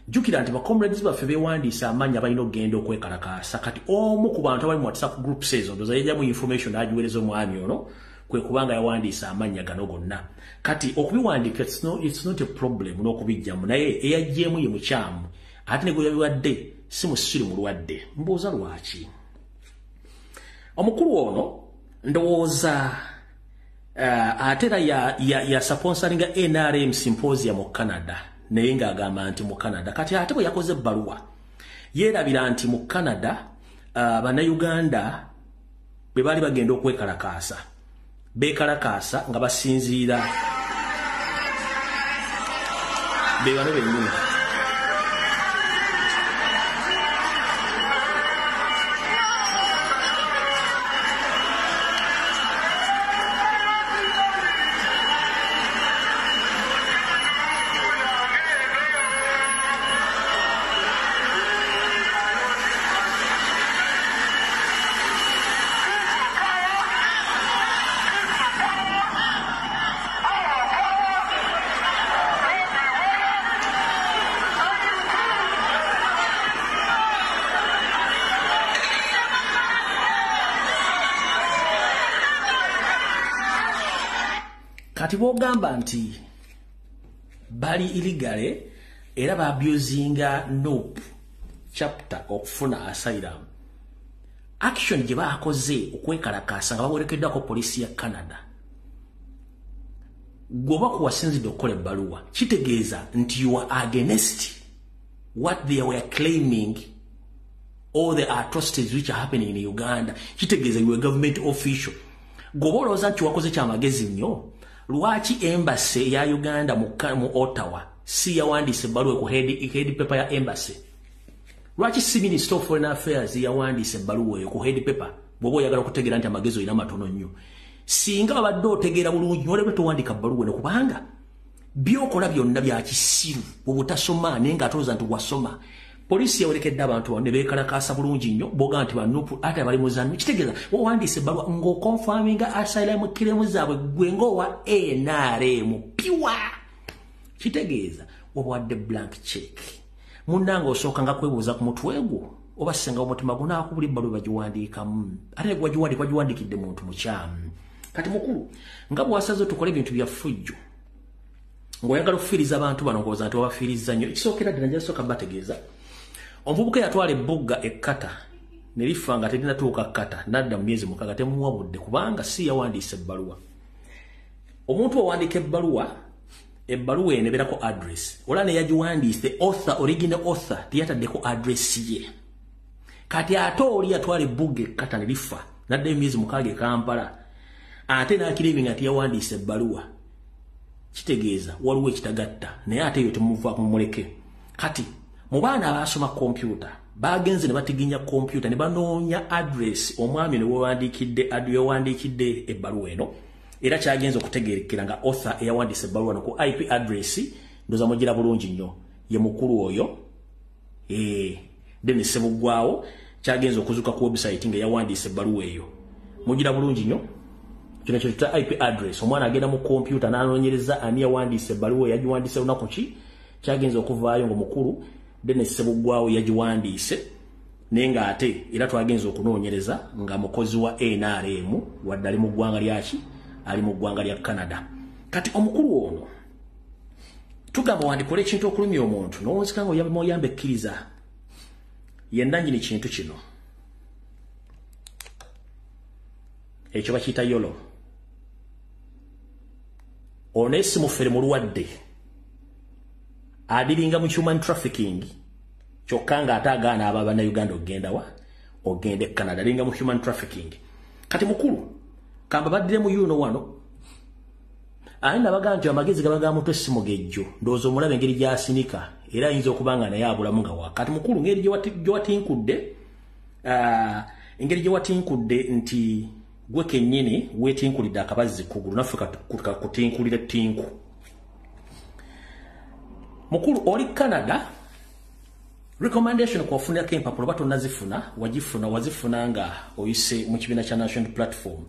A: Jjukira nti bacomrades baffe beewandiisa amannya balina okugenda okwekalakaasa. Kati omu ku bantu abali mu WhatsApp groups ezo ndowooza yajjamu information n'agiweereza omwami ono, kwe kubanga yawandiisa amannya gano gonna. Kati okubiwandiika it's not a problem n'okubijjamu, naye eyaggyemu ye mukyamu, ate ne gwe yabiwadde si musiru mulwadde. Mbuuza lwaki omukulu ono ndowooza ate era ya sponsoringa NRM symposium mu Canada, naye ng'agamba nti mu Canada. Kati ate bwe yakoze ebbaluwa yeerabira nti mu Canada bannayuganda bwe baali bagenda okwekalakaasa beekalakaasa nga basinziira be bano bennyini. Kati bw'ogamba nti bali illegally era baabusinga NUP chapter okufuna asylum, action gye baakoze okwekalakaasa nga bawerekeddwako poliisi ya Canada, gwe kuwasinzidde okukola ebbaluwa kitegeeza nti you are against what they were claiming, all the atrocities which are happening in Uganda. Kitegeeza you are government official. Gwe olowooza nti wakoze kyamagezi nnyo, lwaki embassy ya Uganda mu Ottawa si yawandiise ebbaluwa ku head paper ya embassy? Lwaki si Minister of Foreign Affairs yawandiise ebbaluwa eyo ku head paper? Bw'oba oyagala okutegeera nti amagezi olina matono nnyo, singa babadde otegeera bulungi olebe towandika bbaluwa eno, kubanga byokola byonna bya kisiru obutasoma, naye ng'atolooza nti wasoma. Poliisi yawerekedde abantu bano ne beekalakaasa bulungi nnyo. Bw'ogamba nti banupu ate abali mu zannu, kitegeeza wawandiise ebbaluwa ng'oconfirminga asylum claim zaabwe gwe ng'owa NRM pure. Kitegeeza wabawadde blank check. Munnange osooka nga kwebuuza ku mutwe gwo oba singa omutima gunaakubula ebbaluwa bagiwandiikamu, ate ne gwagiwandiika wagiwandiikidde muntu mukyamu. Kati mukulu, nga bw'wasaze tukole ebintu bya ffujjo ng'oyagala okufiiriza abantu bano, ng'owooza nti wabafiirizza nnyo. Ekisookera ddala njasooka bategeeza, omuvubuka yatwala ebbugga ekkata ne lifa nga terinatuuka kkata, nadda mu myezi 6 temuwabudde kubanga si yawandiisa ebbaluwa. Omuntu owandiika ebbaluwa, ebbaluwa eno ebeerako address, ola ne yagiwandiise author, original author teyataddeko address ye. Kati ate oli yatwala ebbugga ekkata ne lifa naddayo emyezi 6 e Kampala, ate n'akireebye nga teyawandiisa ebbaluwa, kitegeeza waliwo ekitagatta, naye ate eyo temuvaako mumuleke. Kati mu baana abaasoma kompyuta bagenze ne batiginya kompyuta ne banoonya address omwami ne wewandiikidde ebbaluwa eno, era kyagenze okutegerekera nga author eyawandiisa ebbaluwa no ku IP address ndoza mugira bulungi nnyo ye mukulu oyo Denis Ssebuggwawo. Kyagenze okuzuka ku website nga yawandiisa ebbaluwa eyo, mugira bulungi nnyo. Kino kye tuyita IP address. Omwana agenda mu kompyuta n'anoonyereza ani yawandiisa ebbaluwa, yagiwandiise lunaku ki. Kyagenze okuvaayo ng'omukulu Denis Ssebuggwawo yagiwandiise, naye ng'ate era twagenze okunoonyereza nga mukozi wa NRM wadde ali mu ggwanga lyaki, ali mu ggwanga lya Canada. Kati omukulu ono tugamba wandikola ekintu okulumya omuntu n'owunzika nga oyamba ekkiriza ye nannyini kintu kino, ekyo bakiyita yolo. Ono esi mufere mulwadde, adiringa mu human trafficking, kyokka ng'ate agaana abo abannayuganda okugenda wa ogenda e Canada, alinga mu human trafficking. Kati mukulu kamba baddire mu yuno wano aye nabaga nti amagezi gaba ga mutwe si mugejjo, ndowooza omulaba engeri gy'asinika era ayinza okuba nga naye abulamu nga wa. Kati mukulu ngeri engeri gye watinkudde nti gwe kennyini weetinkulidde akabazzi kugulu, naffe kakutinkulira ttinku. Mukulu oli Canada, recommendation kwafunirako empapula oba tonnazifuna, wagifuna wazifuna nga oyise mu kibiina kya National Platform.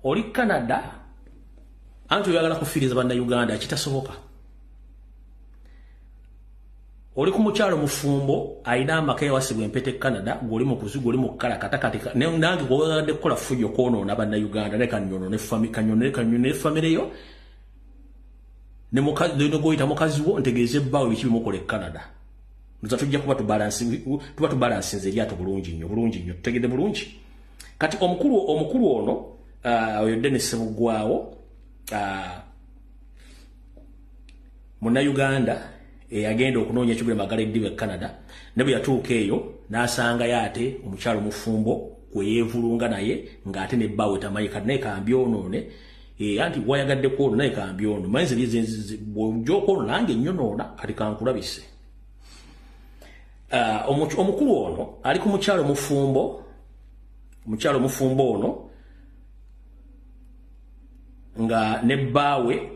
A: Oli Canada anti oyagala kufiiriza bannayuganda, kitasoboka. Oli ku mukyalo mufumbo alina amaka yawasibwa empeta e Canada, gw'oli mu kuzigu, oli mu kukalakata kati nange gw'oyagadde kukola ffujjo kwonoona Bannayuganda, naye kanyonoone famire yo ne gwoyita mukazi wo, ntegeeze ebbaawe biki bimukola e Canada. Nza tujja kuba tuba tubalansinze eryato bulungi nnyo, bulungi nnyo, tutegedde bulungi. Kati omukulu ono oyo Dennis Ssebuggwawo, Munnayuganda eyagenda okunoonya ekigula magala eddiba e Canada, ne bwe yatuuka eyo n'asangayo ate omukyalo mufumbo gwe yeevulunga naye ng'ate ne bbaawe tamanyi. Kati naye kambyonoone, anti wayagadde kwono naye kambyono, manyi nze bw'ojja okwono nange nnyonoona, kati kankulabise. Omukulu ono ali ku mukyalo mufumbo, omukyalo mufumbo ono nga ne bbaawe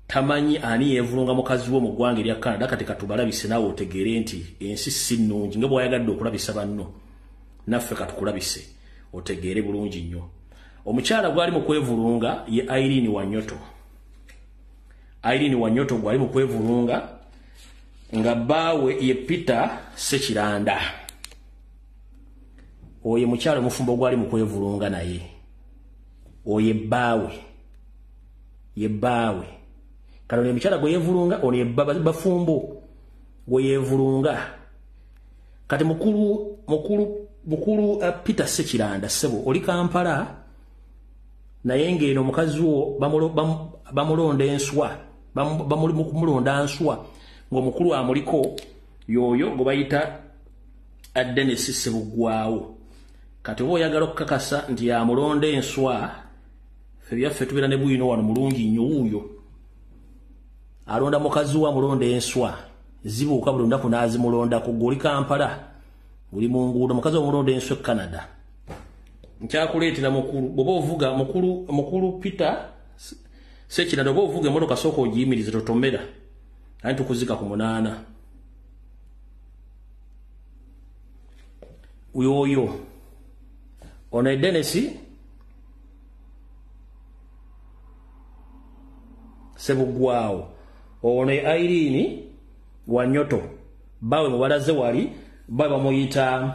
A: tamanyi ani yeevulunga mukazi we mu ggwanga erya Canada. Kati katubalabise naawe otegeere nti ensi si nnungi, nga bw'oyagadde okulabisa banno, naffe katukulabise otegeere bulungi nnyo. Omukyala gwali mu kwevulunga ye Irene Wanyoto. Irene Wanyoto gwali mu kwevulunga nga bbaawe ye Peter Ssekiranda. Oyo mukyala omufumbo gwali mu kwevulunga naye oyo bbaawe, ye bbaawe. Kano ne mukyala gwe yeevulunga ono ye bafumbo gwe yeevulunga. Kati mukulu Peter Ssekiranda ssebo oli Kampala, naye ng'eno omukazi wo bamulonda enswa, bamulonda nswa ng'omukulu amuliko y'oyo gwe bayita Dennis Ssebuggwawo. Kati oba oyagala okukakasa nti yamulonda enswa, ffe byaffe tubeera ne bwino wano mulungi nnyo. Wuuyo alonda mukazi we, amulonda enswa zibuuka buli lunaku n'azimulondako. Gwe oli Kampala, oli mu nguudo, mukazi omulonda enswa e Canada. Nkyakuleetera mukulu, bw'oba ovuga mukulu Peter Ssekiranda, oba ovuga emmotoka sooka ogiyimirize totomera, ani tukuzika ku 8. Oyo ono Dennis Ssebuggwawo, ono Irene Wanyoto, bbaawe mubalaze wali, bbaawe bamuyita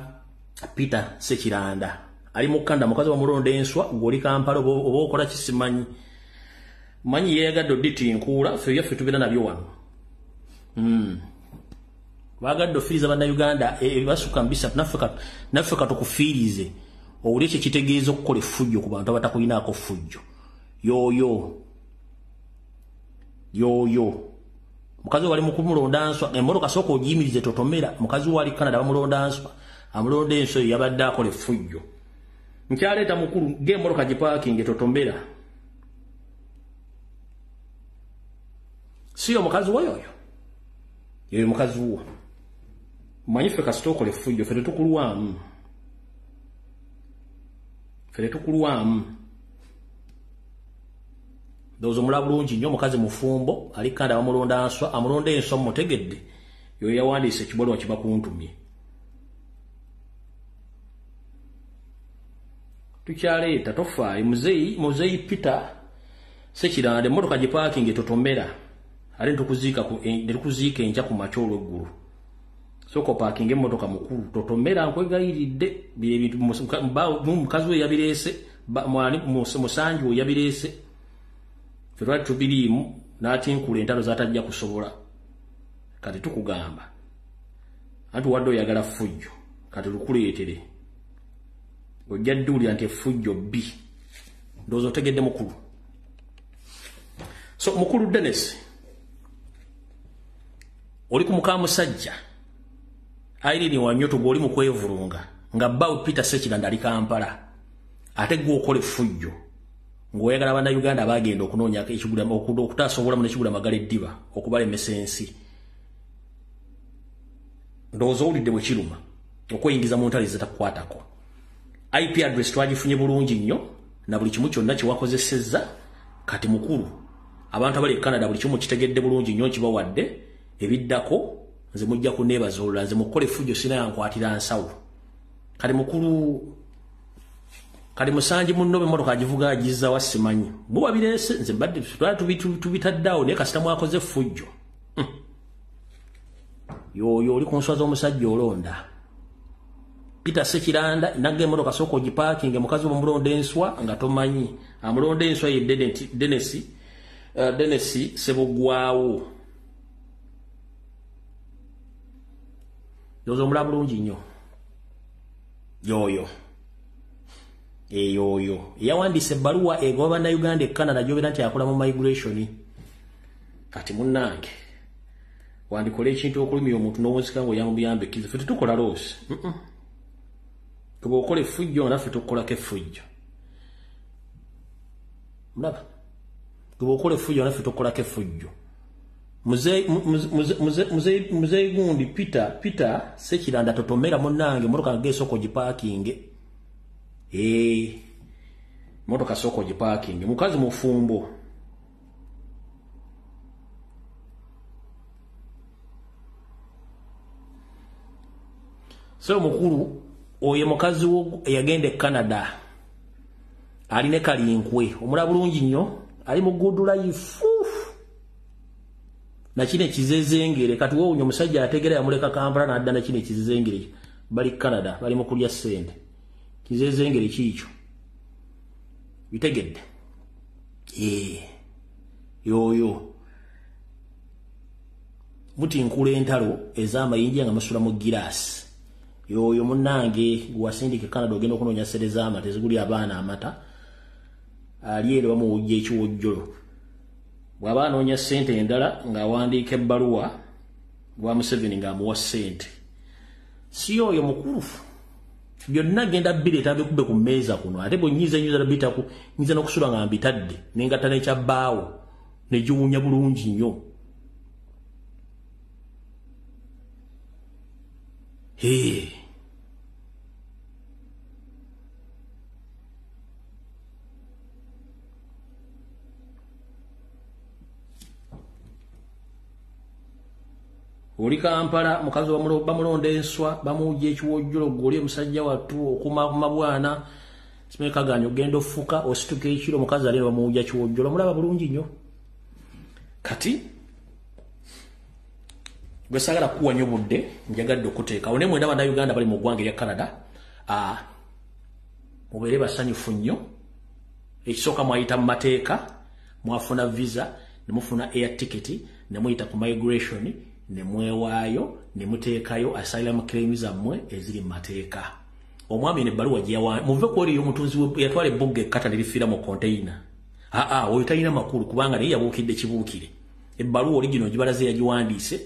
A: Peter Ssekiranda, ali mu Canada, mukazi bamulonda enswa. Gw'oli Kampala oba okola kisimanyi manyi yeeyagadde odditinkuula, ffe byaffe tubeera nabyo wano. Bagadde ofiiriza Bannayuganda ebibasukka mu 3, naffe katukufiirize owulire kye kitegeeza okukola effujjo ku bantu abatakulinaako ffujjo. Yooyo yoyo mukazi we bali mu kumulonda nswa, emmotoka sooka ogiyimirize totomera. Mukazi we ali Canada bamulonda nswa, amulonda enswa eyo yabadde akola effujjo. Nkyaleeta mukulu, g'emmotoka gipaakinge totomera. Si omukazi wo yoyo, yoyo mukazi wo. Manyi ffe kasita okola effujjo ffe tetukulwamu, ffe tetukulwamu. Ndowooza omulaba bulungi nnyo, omukazi mufumbo ali Canada bamulonda nswa, amulonda enswa mmutegedde, yoyo yawandiise ekibaluwa kibakuntumye. Tukyaleeta tofaayo. Muzeeyi Peter Ssekiranda, emmotoka gipaakinge totomera, ate netukuziika enkya ku makya olw'eggulu. Sooka opaakinge emmotoka mukulu, totomera, nkwegayiridde. Bye bintu mukazi we yabireese, musanju we yabireese, ffe twali tubiriimu n'atinkula entalo z'atajja kusobola. Kati tukugamba anti wadde oyagala ffujjo, kati lukuleetere ojja dduulira nti effujjo bbi. Ndowooza otegedde mukulu. So mukulu Dennis, oli ku muka musajja Irene Wanyoto gw'oli mu kwevulunga nga bbaawe Peter Ssekiranda ali Kampala, ate gwe okola effujjo ng'oyagala Bannayuganda abagenda okunoonya okutaasa obulamu n'ekigula magala eddiba okubalemesa ensi. Ndowooza owulidde bwe kiruma okweyingiza mu ntalo ezitakukwatako. IP address twagifunye bulungi nnyo na buli kimu kyonna kye wakozesezza. Kati mukulu, abantu abali e Canada buli kimu kitegedde bulungi nnyo, nkibawadde ebiddako nze mujja kuneebaza olulala. Nze mukukola effujjo sina yankwatira nsawo. Kati mukulu, kati musanji munno emmotoka agivuga agizza wa simanyi, muba bireese nze mbadde twali tubitadde awo, naye kasita mwakoze effujjo. Yoyo oli ku nswa z'omusajja olonda. Peter Sekiranda nagga emmotoka sooka ogipaakinge, mukazi bw'omulonda enswa nga tomanyi. Amulonda enswa ye Dennis Sebugwawo. Yozo omulaba bulungi nnyo. Yoyo. Eyoyo. Yawandiise ebbaluwa egoba bannayuganda e Canada gy'obeera nti akola mu migration. Kati munnange wandikola ekintu okulumya omuntu n'owunzika ng'oyamuyamba ekkiriza. Ffe tetukola loosi. Tuba okola effujjo naffe tukukolako effujjo. Mulaba? Tuba okola effujjo naffe tukukolako effujjo. Muzeeyi gundi Peter Sekiranda totomera munnange, mmotoka ngeesooka ogipaakinge. Mmotoka sooka ogipaakinge. Mukazi mufumbo. So mukulu oyo mukazi wo yagenda e Canada aline kalinkwe omulaba bulungi nnyo, ali mu good life na kino ekizezengere. Kati woowunya omusajja ategera yamuleka Kampala n'adda na kino ekizezengere. Bali Canada bali mu kulya ssente. Kizezengere kiikyo bitegedde. Yoyo mutinkula entalo ez'amayinja nga musula mu giraasi. Yoyo munnange gwasindika Canada ogenda okunoonya ssente z'amata eziguli abaana amata, ali ero bamuwujja ekiwojjolo. Bw'aba anoonya ssente endala ng'awandiika ebbaluwa gwa Museveni ng'amuwa ssente. Si oyo mukulu byonna genda bireeta bikube ku mmeeza kuno, ate bwe nnyiza nnyiza bitaku nyiza n'okusula nga mbitadde nengatta n'ekya bbaawo ne giwunya bulungi nnyo. Oli Kampala mukazi bamulonda enswa bamuwujja ekiwojjolo, gw'oli omusajja wattu okumaakuma bwana simekaganya ogenda ofuka osituka ekiro, omukazi ali bamuwujja kiwojjolo. Mulaba bulungi nnyo. Kati gwe saagala kuwa nnyo budde, njagadde okuteekawo naye mwena bannayuganda bali mu ggwanga erya Canada, mubeere basanyufu nnyo. Ekisooka mwayita mu mateeka, mwafuna visa, ne mufuna air ticket, ne muyita ku migration, ne mwewaayo, ne muteekayo asylum claim zammwe eziri mu mateeka. Omwami n'ebbaluwa gye yawa muve ku eri omutunzi yatwala ebbugga ekkata ne lifiira mu container. Oyo talina makulu kubanga naye yabuukidde kibuukire. Ebbaluwa original gibalaze yagiwandiise,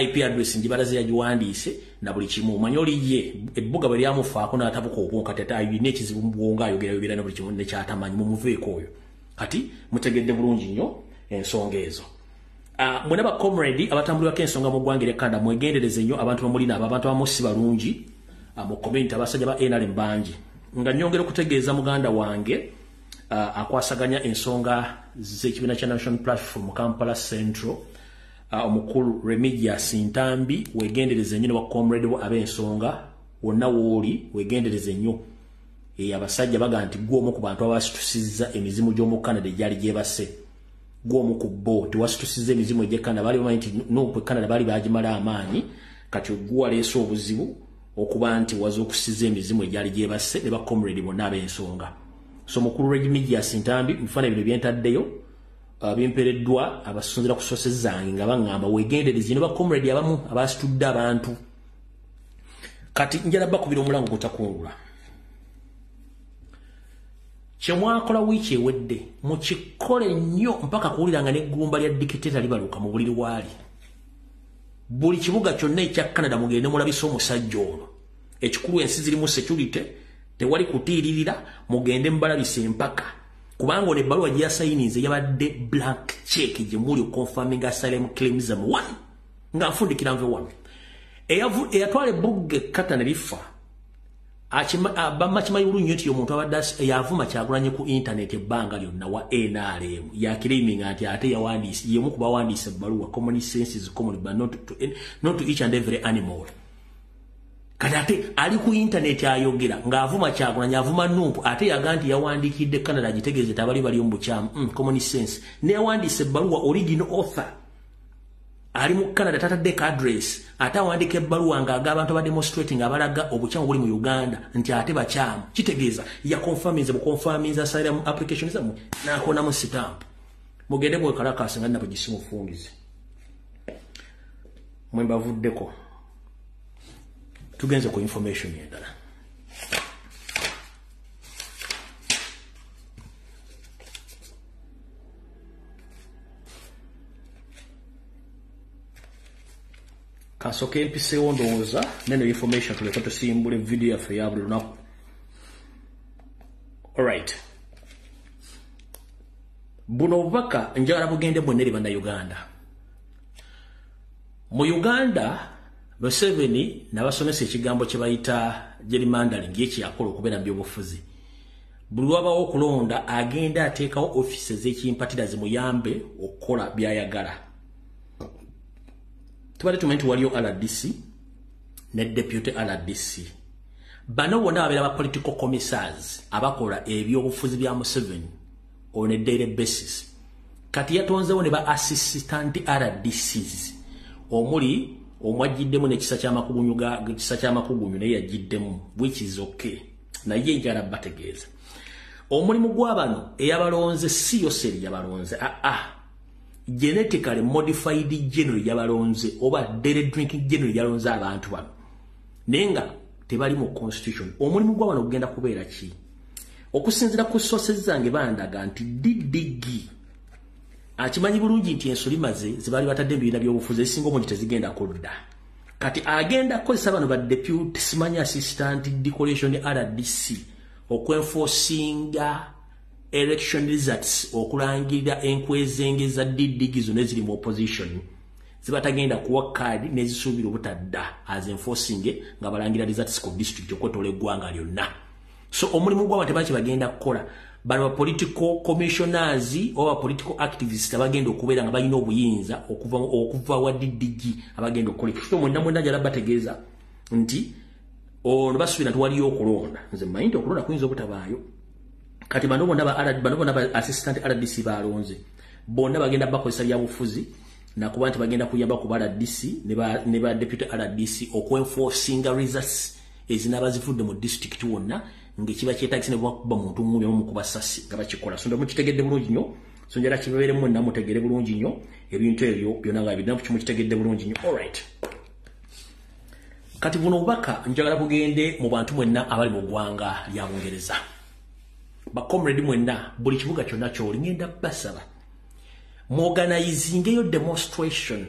A: IP address ngibalaze yagiwandiise na buli kimu. Omanyi oli ye ebbuga bwe lyamufaako n'atabuka obwonko kati alina ekizibu mu bwongo, ayogera yogera na buli kimu nekyatamanyi. Mumuveeko oyo. Kati mutegedde bulungi nnyo ensonga ezo. Mwena ba comrade abatambulirako ensonga mu ggwanga erya Canada mwegendereze nnyo abantu bamulina abo, abantu abamu si balungi mu community, abasajja ba NRM bangi. Nga nnyongera okutegeeza muganda wange akwasaganya ensonga z'ekibiina kya National Platform Kampala Central, omukulu Remigius Ntambi, wegendereze nnyo ne ba comrade bo ab'ensonga wonna w'oli, wegendereze nnyo. Abasajja baga nti gwe omu ku bantu abasitusizza emizimu gy'omu Canada egyali gyebase. Gwe omu ku bo tewasitusizza emizimu egy'e Canada, baali bamanyi nti nupu e Canada baali bagimala amaanyi, kati gwe waleese obuzibu okuba nti wazuukusizza emizimu egyali gyebase ne ba comrade bonna ab'ensonga. So mukulu Remigius Ntambi, ebifaananyi bino byentaddeyo bimpeereddwa abasunzira ku sources zange nga baŋŋamba weegendereze ne ba comrade abamu abasitudde abantu. Kati njala bakubira omulango gutakungula. Kye mwakola wiiki ewedde mukikole nnyo mpaka kuwulira nga n'eggumba lya dikiteeta libaluka mu buliri waali. Buli kibuga kyonna ekya Canada mugende mulabise omusajja ono. Ekikulu ensi zirimu security, tewali kutiiririra, mugende mubalabise empaka. Kubanga ono ebbaluwa gye yasayininze yabadde blank check gye muli oconfirming asylum claims one. Nga nfundikira nve wano. Eyatwala ebbugga ekkata ne lifa. Bamakimanyi bulungi nti omuntu abadde yavuma Kyagulanyi ku internet ebbanga lyonna wa NRM yakiriminga nti ate yawandiise y'omu ku bawandiise ebbaluwa. Common sense is common but not to each and every animal. Kati ate ali ku internet ayogera ng'avuma Kyagulanyi, avuma Nupu, ate yaga nti yawandiikidde Canada agitegeeze tabali bali mu bukyamu. Common sense. Ne yawandiise ebbaluwa original author Ali mu Canada tataddeko address, ate awandiika ebbaluwa ng'aga abantu abademonstrating abalaga obukyamu buli mu Uganda nti ate bakyamu. Kitegeeza yakonfaminze bukonfaminze asylum application zammwe n'akonamu stamp. Mugende mwekalakaase nga nabwe gisimufungize. Mwe mbavuddeko. Tugenze ku information endala. Kasoke mpiseewo ndowooza neno information tuleka tusimbule video yaffe ya buli lunaku. Alright. Buno obubaka njagala bugende bwonna eri Bannayuganda. Mu Uganda, Museveni n'abasomesa ekigambo kye bayita gerrymandering ekyakola okubeera mu byobufuzi. Buli lw'abaawo okulonda agenda ateekawo ofiisi ez'ekimpatira zimuyambe okukola by'ayagala. Tubadde tumanyi nti waliyo RDC ne deputy RDC. Bano bonna babeera ba political commissars abakola ebyobufuzi bya Museveni on a daily basis. Kati yatonzewo ne ba assistant RDCs omuli omwajjiddemu n'ekisa ky'amakugunyu ga ekisa ky'amakugunyu naye yagiddemu, which is okay. Naye njala bategeeza omulimu gw'abano eyabalonze si Yoseri yabalonze, genetically modified general yabalonze oba daily drinking general yalonze abantu bano, naye nga tebali mu constitution. Omulimu gw'abano gugenda kubeera ki? Okusinziira ku sources zange bandaga nti DDG akimanyi bulungi nti ensulima ze zebaali batadde mu bibiina by'obufuzi ezisinga obungi tezigenda kudda. Kati agenda kukozesa bano ba deputy simanyi assistant decoration RDC okwenforcinga election results, okulangirira enkwezenge za DDG zonna eziri mu opposition zibatagenda kuwa kaadi n'ezisuubira obutadda as enforcing nga balangira results ku district okwetoola eggwanga lyonna. So omulimu gw'abantu tebaki bagenda kukola. Bano ba political commissioners oba political activists abagenda okubeera nga balina obuyinza okuva wa DDG abagenda okukola. So mwenna mwenna njala bategeeza nti ono basuubira nti waliyo okulonda. Nze mmanyi nti okulonda kuyinza obutabaayo. Kati bano bonna ba assistant RDC balonze bonna bagenda bakozesa byabufuzi nakuba nti bagenda kuyamba ku RDC ne ba deputy RDC okwenforcinga results ezinaaba zivudde mu district wonna ng'ekiba kyetaagisa ne bakuba muntu ng'omu omukuba ssasi nga bakikola. So mukitegedde bulungi nnyo. So njala kibeeremu mwenna mutegere bulungi nnyo ebintu ebyo byonna nga bidda mukitegedde bulungi nnyo. Alright. Kati buno obubaka njagala bugende mu bantu mwenna abali mu ggwanga lya Bungereza. Ba comrade mwenna buli kibuga kyonna ky'oli ngenda basaba muorganizingeyo demonstration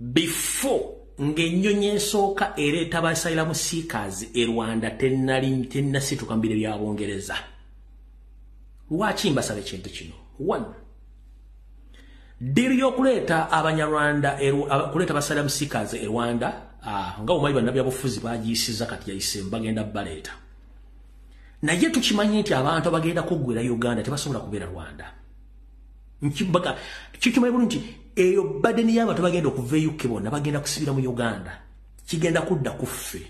A: before ng'ennyonyi esooka ereeta ba asylum seekers e Rwanda tennasituka mu biro bya Bungereza. Lwaki mbasaba ekintu kino? One, deal y'okuleeta Abanyarwanda kuleeta ba asylum seekers e Rwanda nga omanyi bannabyabufuzi bagiyisiza kati yayise bagenda baleeta. Naye tukimanyi nti abantu abagenda kuggwera Uganda tebasobola kubeera Rwanda. Kikimanyi bulungi nti eyo burden y'abantu bagenda okuva e UK bonna bagenda kusibira mu Uganda. Kigenda kudda ku ffe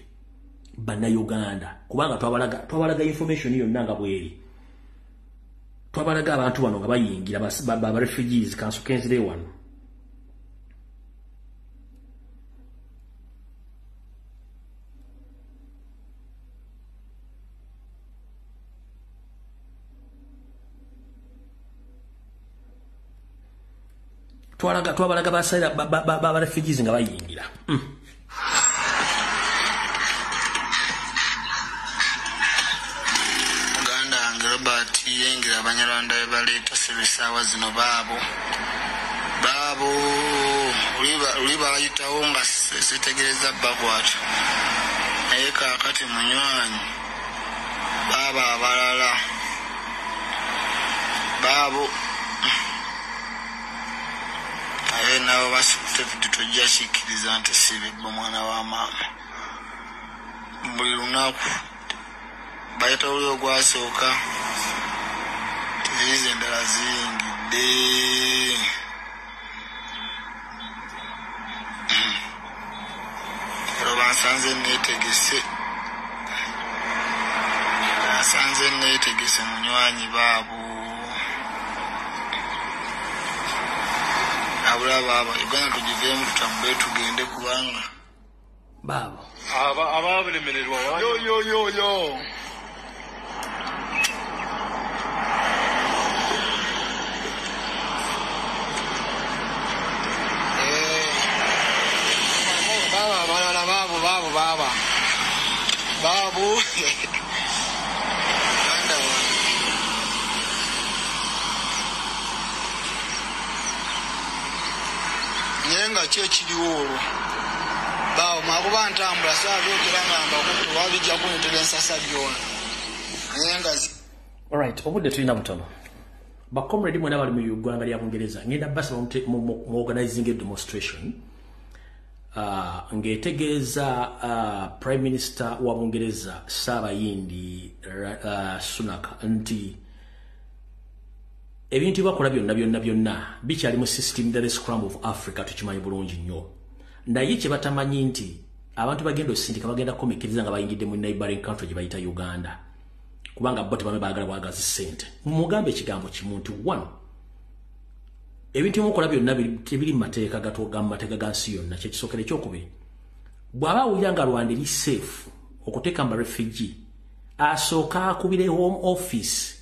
A: Bannayuganda kubanga twabalaga information yonna nga bweri. Twabalaga abantu bano nga bayingira ba refugees kansukenzire wano. Twabalaga ba refugees nga bayingira.
B: Uganda wange Robert yingira Abanyarwanda be baleeta sebisaawa zino baabo luli bayitawo nga sitegereza bakwata, naye kaakati munywanyi baabo abalala baabo naye nabo basikutevude tojja kikkiriza nti sibibba mwana wa maama. Buli lunaku bayita oli ogwasooka tiziizi endala ziyingidde. Olwo bansanze neetegese munywanyi baabo. Tutambula baaba, Uganda tugiveemu tutambule tugende kubanga.
A: Baabo.
C: Ababalemererwa.
B: Yo yo yo yo. Baba abalala baabo baabo baaba. Baabo. Uganda wange. Naye nga ki ekiriwo olwo? Baawo mwakuba ntambula saabyogera nga mbakutte wabijja kunetera ensasa byona. Naye nga
A: Alright, obudde tulina butono. Ba comrade mwena bali mu ggwanga lya Bungereza, ngenda basaba mu organizing a demonstration ng'etegeeza Prime Minister wa Bungereza Saabayindi Sunak nti ebintu bakola byonna byonna byonna bikyali mu system, the scrum of Africa tukimanyi bulungi nnyo. Naye kye batamanyi nti abantu bagenda osindika bagenda kukomekereza nga bayingidde mu neighboring country gye bayita Uganda, kubanga bo tebame baagala bwagazi ssente. Mugambe ekigambo kimu nti one, ebintu mukola byonna tebiri mu mateeka gatoga mu mateeka ga nsi yonna, kyekisookera. Ekyokubiri, bw'aba awulira nga Rwanda eri safe okuteeka mu refugee, asooka akubire Home Office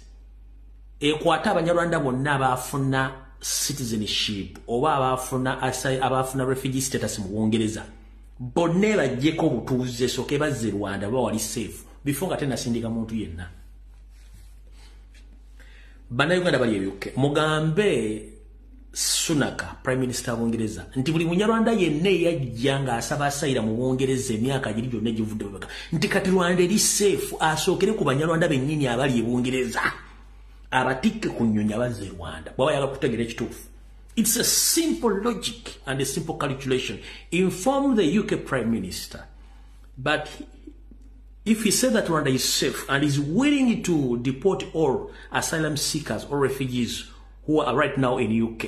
A: ekwate Abanyarwanda bonna abaafuna citizenship oba abaafuna refugee status mu Bungereza bonna, bajjeko obutuuze, esooke bazze Rwanda oba wali safe before nga tenasindika muntu yenna. Bannayuganda bali ebyukke, mugambe Sunak, Prime Minister wa Bungereza, nti buli Munyarwanda yenna eyajja ng'asaba asylum mu Bungereza emyaka giri gyonna egivudde mabega, nti kati Rwanda eri safe, asookere ku Banyarwanda bennyini abali e Bungereza, abatikke ku nnyonyi abazze e Rwanda bw'aba ayagala kutegeera ekituufu. It's a simple logic and a simple calculation. Inform the UK Prime Minister, but if he said that Rwanda is safe and is willing to deport all asylum seekers or refugees who are right now in UK,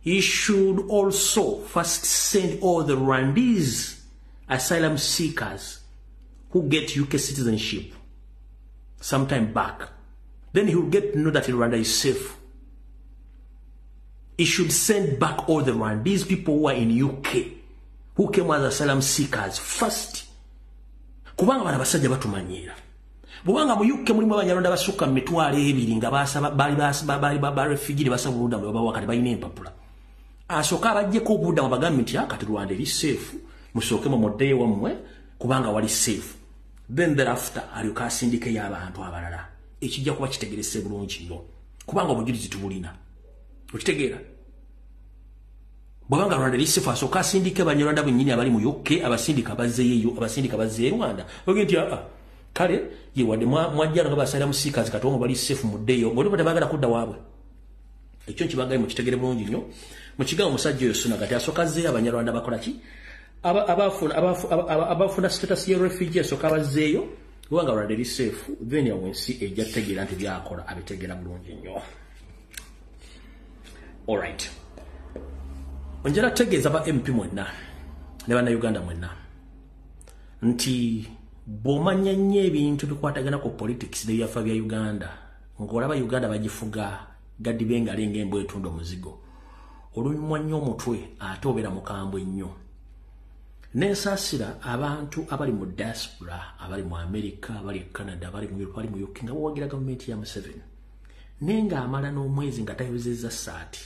A: he should also first send all the Rwandese asylum seekers who get UK citizenship sometime back. Then he will get to know that Rwanda is safe. He should send back all the Rwandese people who are in UK, who came as asylum seekers first. Kubanga bano abasajja batumanyiira. Bw'obanga mu UK mulimu Abanyarwanda basukka mu 20,000 nga basaba bali ba refugee, basaba obubudamu, babawa, kati balina empapula. Asooka abaggyeko obubudamu, bagambe nti kati Rwanda eri safe, musooke mumuddeyo wammwe kubanga wali safe. Then thereafter alyoke asindikeyo abantu abalala. Ekijja kuba kitegerese bulungi nnyo kubanga obujulizi tubulina. Okitegeera? Bw'abanga Rwanda eri safe, asooka asindike Abanyarwanda bennyini abali mu UK, abasindika bazzeeyo, abasindika bazzeeyo Rwanda. Oge nti aa kale ye wadde mwajjano nga ba asylum seekers, kati omwo bali safe, muddeyo. Bwe tebaagala kudda waabwe, ekyo nkibagaye mukitegere bulungi nnyo. Mu kigambo omusajja oyo Sunak ati asooka azzeeyo Abanyarwanda bakola ki, abafuna status ya refugee, asooka abazzeeyo kubanga Rwanda eri safe. Then awo ensi ejja kutegeera nti byakola abitegeera bulungi nnyo. Alright, onjala tegeeza ba MP mwenna ne Bannayuganda mwenna nti bw'omanya nnyo ebintu bikwatagana ku politics n'ebyafa bya Uganda, ng'olaba Uganda bagifuga gaddiba engalo ng'embwa etunda omuzigo, olumwa nnyo omutwe ate obeera mukambwe nnyo. Nensaasira abantu abali mu diaspora, abali mu America, abali e Canada, abali mu Europe, abali mu UK, nga bawagira gavumenti ya Museveni, naye ng'amala n'omwezi nga tayozezza ssaati,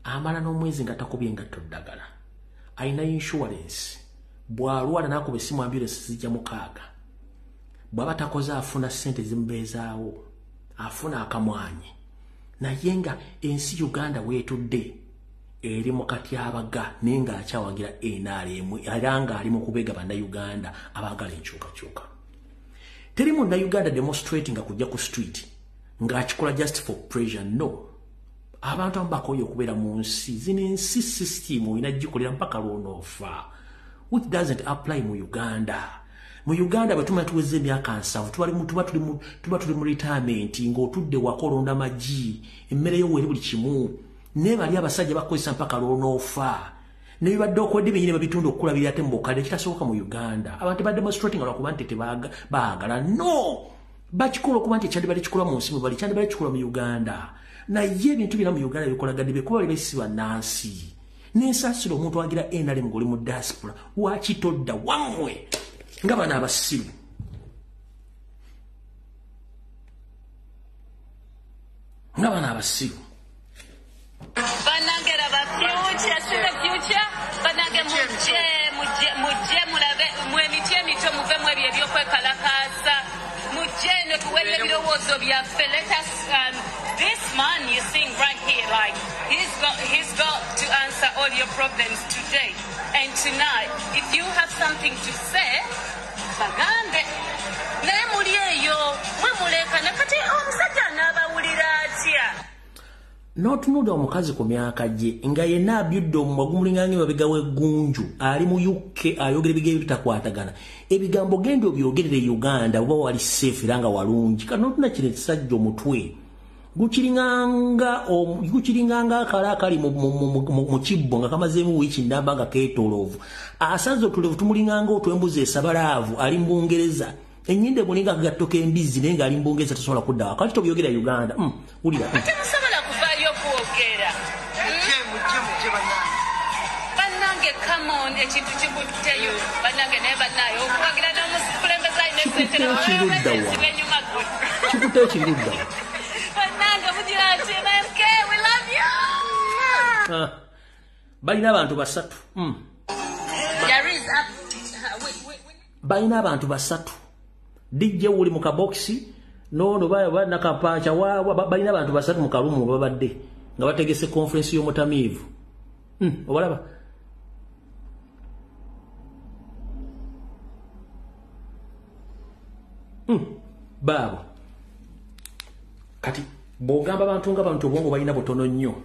A: amala n'omwezi nga takubye engatto ddagala, alina insurance, bw'alwala n'akuba essimu ambulance zijja 6, bw'aba takoze afuna ssente zimubeezaawo, afuna akamwanyi, naye nga ensi Uganda weetudde eri mu katyabaga, naye ng'akyawagira NRM era ng'ali mu kubeega Bannayuganda abaagala enkyukakyuka. Teri Munnayuganda demonstrating nga kujja ku street ng'akikola just for pressure, no. Abantu abamu bakooye okubeera mu nsi zino, ensi system olina gikolera mpaka lw'onoofa, which doesn't apply mu Uganda. Mu Uganda bwe tumala tuweza emyaka 70 tuba tuli mu retirement, ng'otudde waka olonda magi, emmere yo weeri, buli kimu, naye bali abasajja bakozesa mpaka lw'onoofa. Ne bibadde okwedde bennyini babitunda okukulabirira ate mu bukadde, ekitasoboka mu Uganda. Abantu bademonstrating lwakuba nti tebaagala, no, bakikola okuba nti ekyandibadde kikola mu nsi mwe bali kyandibadde kikola mu Uganda. Naye ebintu byonna mu Uganda bikolagadde bekuba bali besi bannansi. Nensaasira omuntu agira NRM ng'oli mu diaspora, lwaki todda wammwe nga bano abasiru? Nga bano abasiru.
D: Bannange laba future, see the future. Bannange mujje, mujje, mujje mulabe mwe emiti emito muve mu ebyo ebyokwekalakaasa. Mujje eno tuweze ebirowoozo byaffe. Let us this man you seeing right here, like he's got to answer all your problems today and tonight. If you have something to say, bagambe. Naye muli eyo mwe mulekana kati omusajja anaabawulira atya?
A: N'otunuulira omukazi ku myaka gye nga yenna abyudde omumwa gumulinga ng'emabega w'eggunju, ali mu UK ayogera ebigambo ebitakwatagana. Ebigambo genda obyogerere Uganda oba wali safe era nga walungi. Kati n'otunula kino ekisajja omutwe gukiringanga akala akali mu kibbo nga kamazeemu wiiki nnamba nga keetooloovu. Asanze otulevu tumulinganga otw'embuzi esabalaavu, ali mu Bungereza. Ennyindo emulinga akagatto k'embizzi naye ng'ali mu Bungereza tasobola kudda waka. Kati tobyogera Uganda. Wulira.
D: Temusobola kuvaayo kwogera. Bannange come on, ekintu kikutteyo. Bannange naye bannaye okuwagira n'omukulembeze alina essente n'enyuma gwe.
A: Kikutteyo kiri ludda wa?
D: Bannange mugira nti MK, we love you.
A: Balina abantu basatu. Balina abantu basatu. DJ uli mu kabokisi nono nakapacha balina abantu basatu mu kalumu babadde nga bategese conference y'omutamiivu. Obalaba. Baabo. Kati bw'ogamba abantu nga bantu obwongo balina butono nnyo,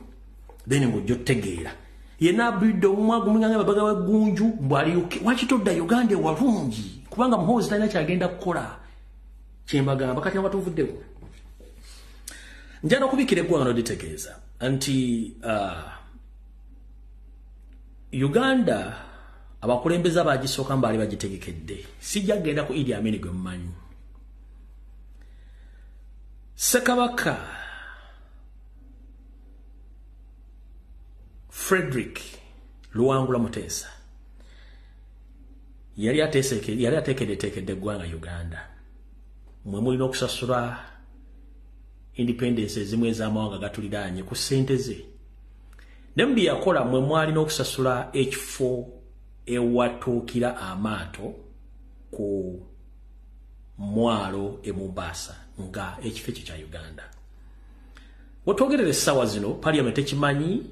A: then ng'ojja otegeera. Yenna abidde omumwa gumulinganga emabega w'eggunju mbw'ali UK. Lwaki todda Uganda ewalungi? Kubanga Muhoozi talina ky'agenda kukola. Kyembagamba kati nga tuvuddewo. Njagala okubikkira eggwanga n'oditegeeza nti Uganda abakulembeze abagisooka baali bagitegekedde. Sijja kugenda ku Idi Amin gwe mumanyi. Ssekabaka Frederick Luwangula Muteesa yali ateekeddeteekedde eggwanga Uganda. Mwe mulina okusasula independence ezimu ez'amawanga gatuliraanye ku ssente ze. Ne mu bye yakola mwe mwalina okusasula ekifo ewatuukira amaato ku mwalo e Mombasa nga ekifo ekyo kya Uganda. Wetwogerera essaawa zino parliament ekimanyi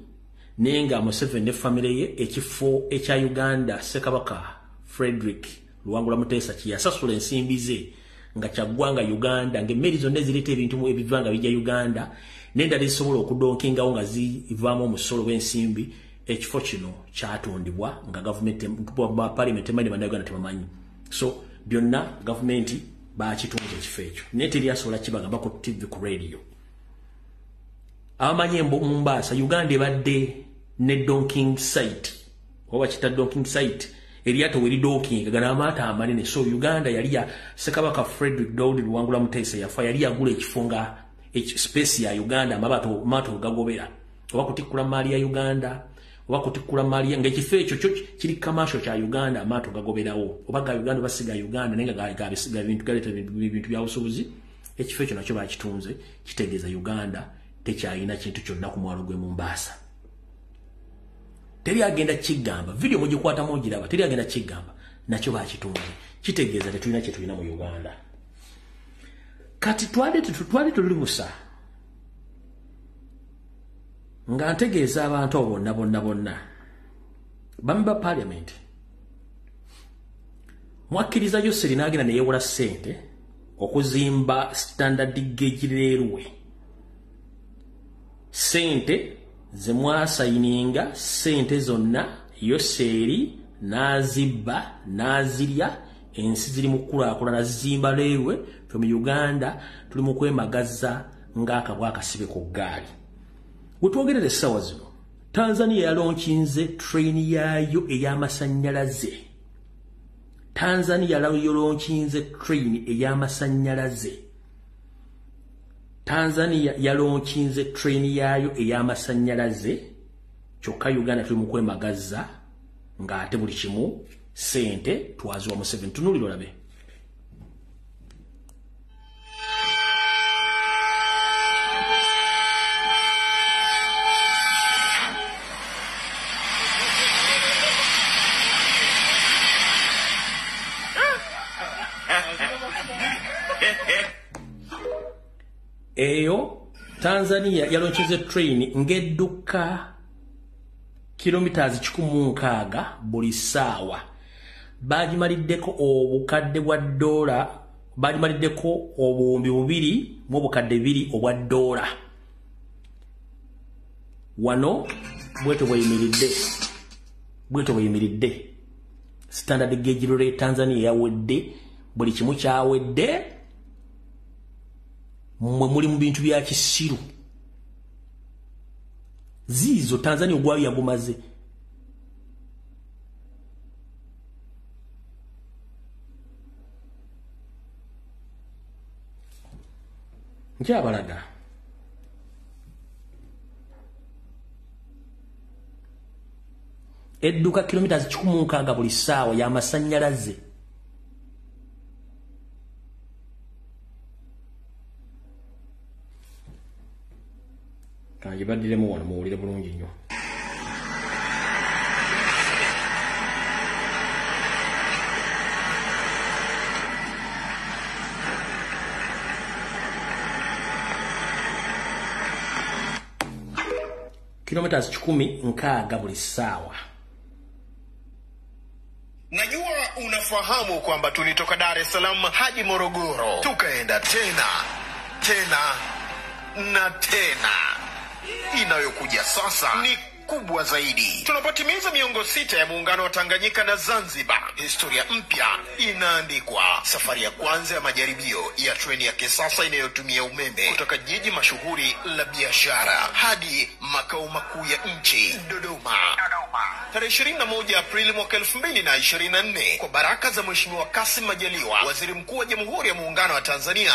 A: naye nga Museveni ne famire ye ekifo ekya Uganda Ssekabaka Frederick Luwangula Muteesa kye yasasula ensimbi ze nga kyaggwanga Uganda, ng'emmeri zonna ezireeta ebintu ebiva nga bijja Uganda n'endala ezisobola okudonkingawo nga zivaamu omusolo gw'ensimbi, ekifo kino kyatundibwa nga gavumenti parliament emanyi bannayuganda tebamanyi. So byonna gavumenti bakitunze ekifo ekyo naye teri asobola kibagamba ku TV ku radio. Abamanyi Mombasa, Uganda ebadde ne donking site oba kita donking site eryato weri docking gana amaato amanene. So Uganda yali ya Ssekabaka Frederick Daudi Luwangula Muteesa yafa yali yagula ekifo nga space ya Uganda amaato gagobera oba kutikkula maali ya Uganda oba kutikkula maali ng'ekifo ekyo kyo kiri commercial kya Uganda amaato gagoberawo oba ga Uganda basiga Uganda naye nga gabisiga ebintu galeeta ebintu bya busuubuzi. Ekifo ekyo nakyo bakitunze, kitegeeza Uganda tekyalina kintu kyonna ku mwalo gw'e Mombasa. Teri agenda kigamba, video mugikwatamu ogiraba, teri agenda kigamba, nakyo bakitunze, kitegeeza tetulina kye tulina mu Uganda. Kati twali tuli busa nga ntegeeza abantu abo bonna bonna bonna bamemba parliament mwakkiriza Yoseri n'agenda ne yeewola ssente okuzimba standard gauge railway. Ssente ze mwasayininga, ssente zonna Yoseri n'azibba n'azirya. Ensi ziri mu kukulaakulana zizimba railway. Ffe mu Uganda tuli mu kwemagaza ng'akabwa akasibe ku ggaali. We twogerera essaawa zino Tanzania yalonkinze train yaayo ey'amasannyalaze. Tanzania yalonkinze train ey'amasannyalaze. Tanzania yalonkinze train yaayo ey'amasannyalaze Kyokka Uganda tuli mu kwemagazza ng'ate buli kimu ssente twaziwa Museveni. Tunuulira olabe. Eyo Tanzania yaloncheze train ng'edduka kilometers 160 buli ssaawa. Bagimaliddeko obukadde bwa dola, bagimaliddeko 2,200 obwa dola. Wano bwetyo bweyimiridde, bwetyo bweyimiridde. Standard gauge railway Tanzania yawedde, buli kimu kyawedde. Mmwe muli mu bintu bya kisiru. Ziizo Tanzania ogwayo yagumaze. Nkyabalaga. Edduka kilometers 160 buli ssaawa y'amasannyalaze. Kanjibaddiremu wano muwulire bulungi nnyo. Kilometers 160 buli ssaawa.
E: Najua unafahamu kwamba tulitoka Dar es Salaam hadi Morogoro, tukaenda tena tena na tena. Inayokuja sasa ni kubwa zaidi. Tunapotimiza miongo 6 ya muungano wa Tanganyika na Zanzibar, historia mpya inaandikwa. Safari ya kwanza ya majaribio ya treni ya kisasa inayotumia umeme kutoka jiji mashuhuri la biashara hadi makao makuu ya nchi, Dodoma. Tarehe 21 Aprili mwaka 2024, kwa baraka za Mheshimiwa Kassim Majaliwa, Waziri Mkuu wa Jamhuri ya Muungano wa Tanzania,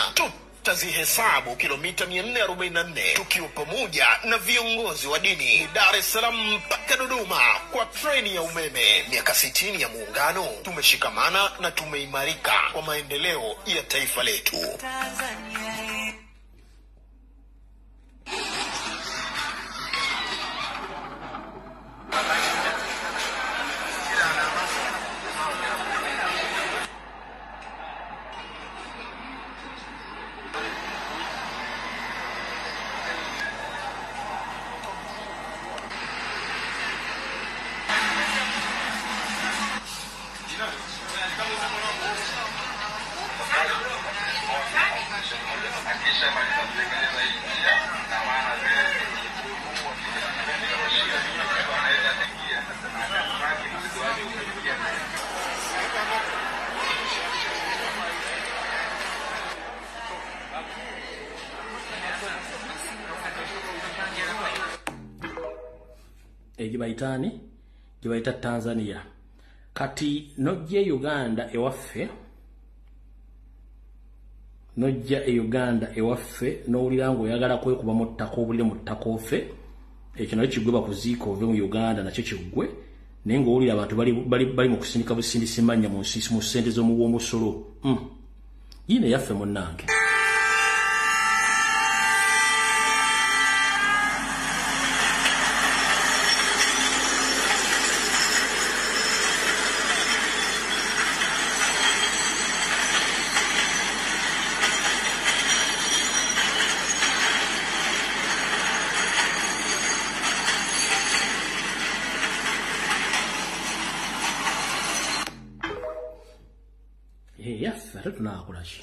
E: tazihesabu kilomita 444 tukiwa pamoja na viongozi wa dini Dar es Salaam mpaka Dodoma kwa treni ya umeme. Miaka 60 ya muungano, tumeshikamana na tumeimarika kwa maendeleo ya taifa letu.
A: Egibayitaani gibayita Tanzania. Kati nojja e Uganda ewaffe, nojja e Uganda ewaffe n'owulira ng'oyagala kwekuba mu ttaka obulire mu ttaka ofe, ekyo nakyo kiggwe bakuziika ove mu Uganda nakyo kiggwe, naye ng'owulira abantu bali mu kusindika busindisi mannya mu nsi mu ssente z'omuwa omusolo. Yiino eyaffe munnange. Yaffe ate tunaakola ki?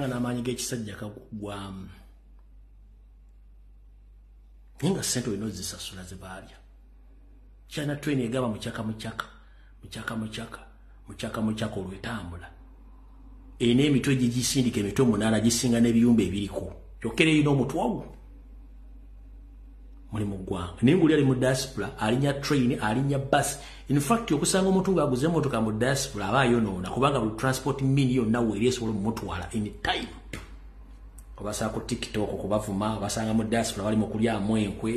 A: nga n'amaanyi g'ekisajja kaguggwamu. Naye nga ssente olina ozisasula ze baalya. China train egaba mukyaka mukyaka, mukyaka mukyaka, mukyaka mukyaka olwetambula. Erina emitwe gigisindika emitwe 8 gisinga n'ebiyumba ebiriko. Kyokka era erina omutwe ogwo. Muli mu ggwanga. Naye ng'oli ali mu diaspora, alinnya train, alinnya bus. In fact, okusanga omuntu ng'aguze emmotoka mu diaspora aba ayonoona kubanga buli transport mean yonna weeri esobola omutwala any time. Obasanga ku TikTok okubavuma, obasanga mu diaspora bali mu kulyamu enkwe.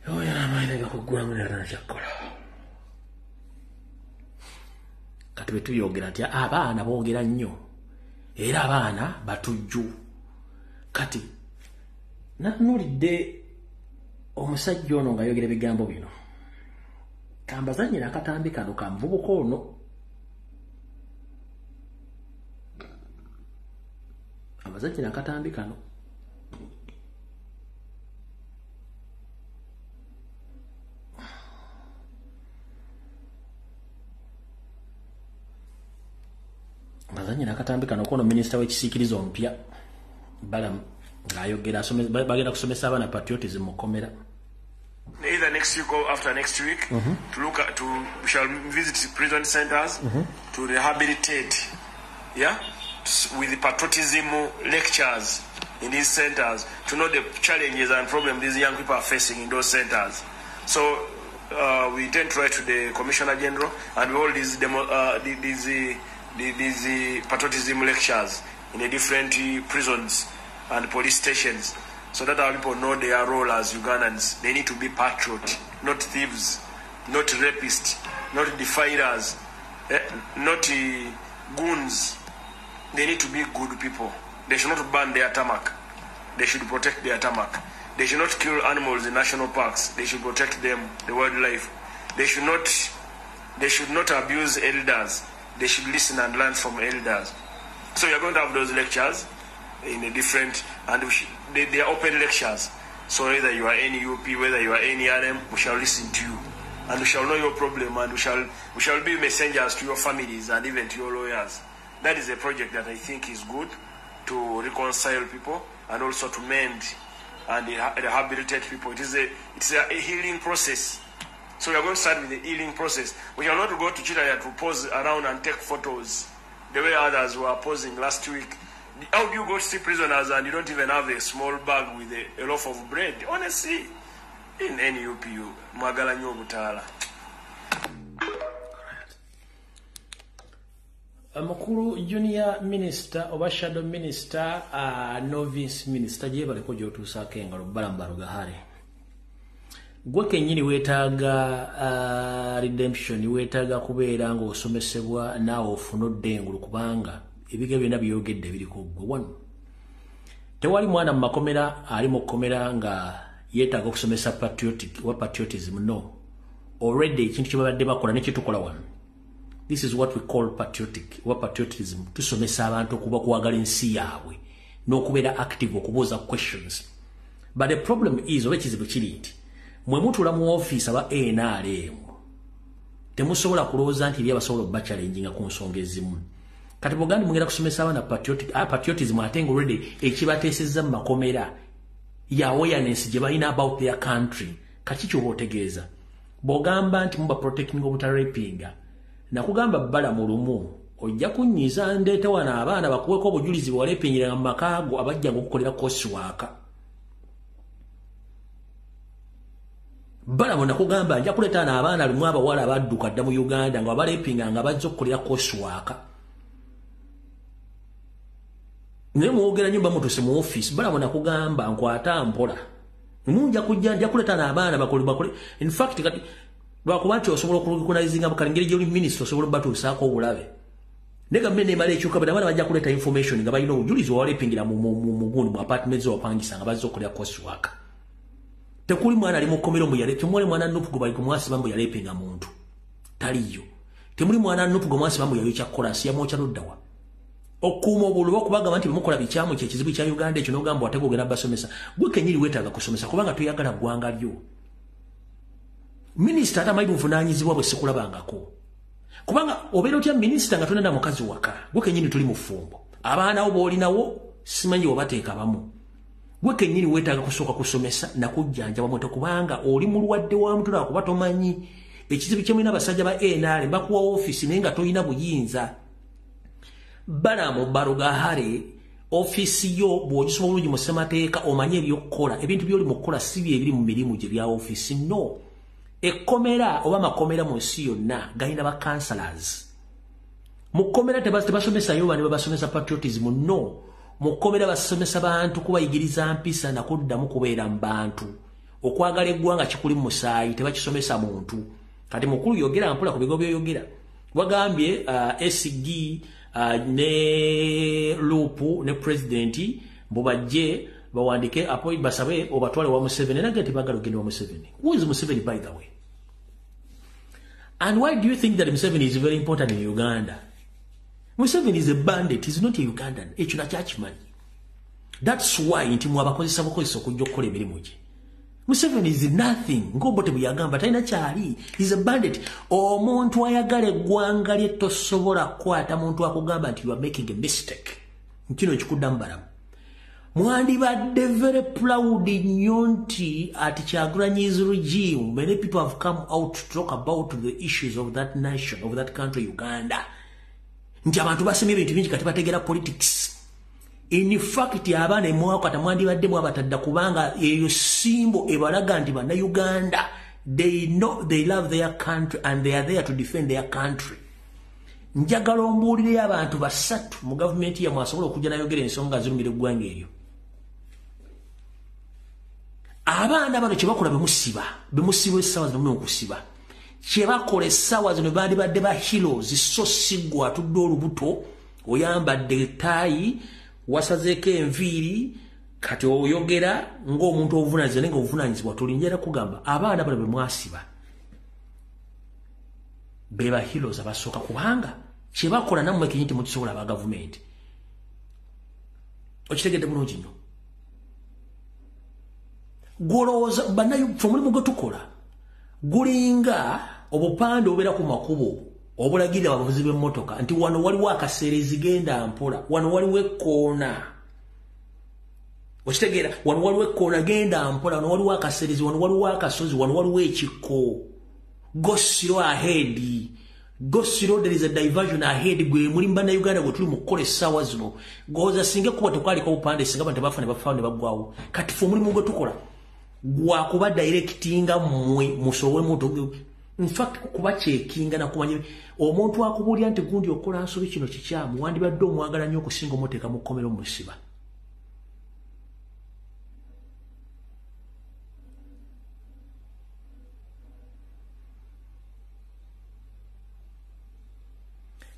A: Oyo amaanyi gakuggulamu nakyakkola. Kati bwe tubyogera nti abaana boogera nnyo era abaana batujju. Kati natunuulidde omusajja ono ng'ayogera ebigambo bino. Kambazannyira akatambi kano ka muvubuka ono. Ambazannyira akatambi kano. Ambazannyira akatambi kano kono minisita w'ekisiikirizo omupya Balaam ng'ayogera bagenda kusomesa abaana patriotism mu kkomera.
C: Either next week or after next week, to look at, we shall visit prison centers to rehabilitate, yeah, with the patriotism lectures in these centers to know the challenges and problems these young people are facing in those centers. So we intend to write to the Commissioner General and all these these patriotism lectures in the different prisons and police stations, so that our people know their role as Ugandans. They need to be patriots, not thieves, not rapists, not defilers, not goons. They need to be good people. They should not burn their tarmac. They should protect their tarmac. They should not kill animals in national parks. They should protect them, the wildlife. They should not abuse elders. They should listen and learn from elders. So we are going to have those lectures in a different, and they are open lectures. So whether you are NUP, whether you are NRM, we shall listen to you, and we shall know your problem, and we shall be messengers to your families and even to your lawyers. That is a project that I think is good to reconcile people and also to mend and rehabilitate people. It's a healing process. So we are going to start with the healing process. We shall not go to Chitaya to pose around and take photos the way others were posing last week. How do you go to see prisoners and you don't even have a small bag with a loaf of bread? Honestly, in NUPU, mwagala nnyo obutaala.
A: Mukulu junior minister oba shadow minister, novice minister gyebaleko gy'otuusaako engalo Balaam Barugahare. Gwe kennyini weetaaga redemption, weetaaga kubeera ng'osomesebwa naawe ofune odde engulu kubanga ebiga byonna byogedde biriko ggwe. Wano tewali mwana mu makomera ali mu kkomera nga yeetaaga okusomesa patriotic wa patriotism. No, already ekintu kye babadde bakola ne kyetukola wano, this is what we call patriotic wa patriotism. Tusomesa abantu okuba kwagala ensi yaabwe n'okubeera active, okubuuza questions. But the problem is, oba ekizibu kiri nti mwe mutuula mu ofiisi aba NRM temusobola kulowooza nti eri abasobola obachallenginga ku nsonga ezimu. Kati bw'ogamba mugenda kusomesa abaana patriotism ate nga already ekibateesezza mu makomera ya awareness gye balina about their country, kati kyoba otegeeza bw'ogamba nti muba protecting obutarapinga. Nakugamba Balaam lumu ojja kunnyiza ndeete wano abaana bakuweko obujulizi bwe walepingiranga mu maka go abajjanga okukolera coursework. Balaam nakugamba nja kuleeta wano abaana lumu abawala abadduka dda mu Uganda nga balepinga nga bajja okukolera coursework. Naye mwogera nnyo bamutuse mu office. Balaam nakugamba nkwata mpola, munja kujja nja kuleeta wano abaana bakole. In fact kati lwakuba nti osobola okurecognizinga kale engeri gy'oli minisita osobola obatuusaako obulabe. Naye gavumenti emala ekyuka, bano abaana bajja kuleeta information nga balina obujulizi walepingira mu gundi mu apartments wapangisa nga bazze okukolera coursework. Tekuli mwana ali mu kkomera omuyale, temuli mwana NUP gwe bali mwasiba mbu yalepinga muntu, taliyo. Temuli mwana NUP gwe mwasiba mbu yayokya kolansi, yamwokya luddawa. Okuuma obululu okubagamba nti bemukola bikyamu kye kizibu kya Uganda ekyo, n'ogamba watega ogenda basomesa. Gwe kennyini weetaaga kusomesa kubanga toyagala ggwanga lyo. Minisita atamanyi buvunaanyizibwa bwe sikulabangako. Kubanga obeera otya minisita nga tonenda mukazi waka, gwe kennyini tuli mufumbo. Abaana bo b'olinawo simanyi obateeka bamu. Gwe kennyini weetaaga kusooka kusomesa nakujjanjaba muto, kubanga oli mulwadde wa mutula kuba tomanyi. Ekizibu kye mulina abasajja ba NRM, bakuwa ofiisi naye nga tolina buyinza. Balamu Barugahare, ofiisi yo bw'ogisoma bulungi mu ssemateeka omanye ebyokukola. Ebintu by'oli mu kukola si bye ebiri mu mirimu gye bya ofiisi. No. Ekkomera oba amakomera mu nsi yonna galina ba councillors. Mu kkomera tebasomesayo bano babasomesa patriotism. No. Mu kkomera basomesa bantu kubayigiriza mpisa na kuddamu kubeera mu bantu. Okwagala eggwanga kikuli mu musaayi, tebakisomesa muntu. Kati mukulu yogera mpola ku bigo by'oyogera. Wagambye SG ne Lupu ne president mbubajje bawandike appoint basabe obatwale wa Museveni, naga tibagala ogenda wa Museveni. Who is Museveni, by the way? And why do you think that Museveni is very important in Uganda? Museveni is a bandit, he's not a Ugandan. Ekyo nakyakimanyi. That's why nti mwabakozesa bukozesa okujja okukola emirimu gye. Museveni is nothing. Ng'Obote bwe yagamba talina kyali. He's a bandit. Omuntu ayagala eggwanga lye tosobola kukwata muntu akugamba nti you are making a mistake. Kino nkikuddamu Balamu. Mwandibadde very proud nnyo nti at Kyagulanyi's regime many people have come out to talk about the issues of that nation, of that country, Uganda. Nti abantu basemye ebintu bingi kati bategeera politics. In fact, abaana emwakwata mwandibadde mwabatadda, kubanga eyo simbo ebalaga nti bannayuganda they know they love their country and they are there to defend their country. Njagala ombuulireyo abantu basatu mu gavumenti yammwe asobola okujja nayogera ensonga zirumira eggwanga eryo. Abaana bano kye bakola bemusiba, bemusiba essaawa zino okusiba. Kye bakola essaawa zino bandibadde ba heroes, so si ggwe atudde olubuto, oyambadde ettaayi, wasazeeko enviiri, kati oyogera ng'omuntu obuvunaanyizibwa, naye ng'obuvunaanyizibwa toli. Njagala kugamba abaana bano be mwasiba be ba heroes abasooka, kubanga kye bakola nammwe kennyini temukisobola aba gavumenti. Okitegedde bulungi nnyo. Gw'olowooza bannayuganda omulimu gwe tukola gulinga obupande obubeera ku makubo obulagirira abavuzi b'emmotoka nti wano waliwo akaseerezi genda mpola, wano waliwo ekkoona. Okitegeera, wano waliwo ekkoona genda mpola, wano waliwo akaseerezi, wano waliwo akasozi, wano waliwo ekikko. Go slow ahead. Go slow, there is a diversion ahead. Gwe mulimu bannayuganda gwe tuli mu kukola essaawa zino. Goza singa ekkubo tekwaliko obupande, singa abantu tebafa ne bafa ne baggwawo. Kati ffe omulimu gwe tukola gwakuba directinga mmwe musobole muntu. In fact, kuba checkinga na kumanya omuntu akubuulira nti gundi okola nsobi kino kikyamu, wandibadde omwagala nnyo okusinga omuteeka mu kkomera omusiba.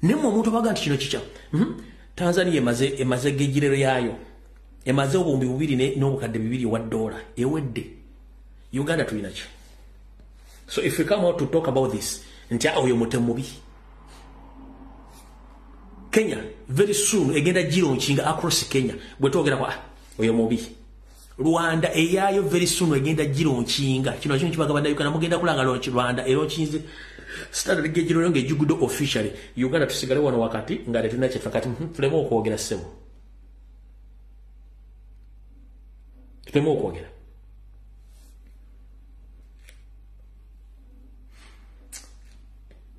A: Naye omuntu abaga nti kino kikyamu. Tanzania emaze gejirero yaayo, emaze 2,200 wa dola ewedde. Uganda tulina ki? So if we come out to talk about this, nti oyo mutemu mubi. Kenya very soon egenda gilaunchinga across Kenya. Bwe twogera kwa oyo mubi. Rwanda eyayo very soon egenda gilaunchinga. Kino kino kibaga bannayuganda mugenda kulanga launch Rwanda elaunchinze standard gauge nga ejugudde officially. Uganda tusigale wano wakati nga tetulina kye kati tuleme okwogera ssebo. Tuleme okwogera.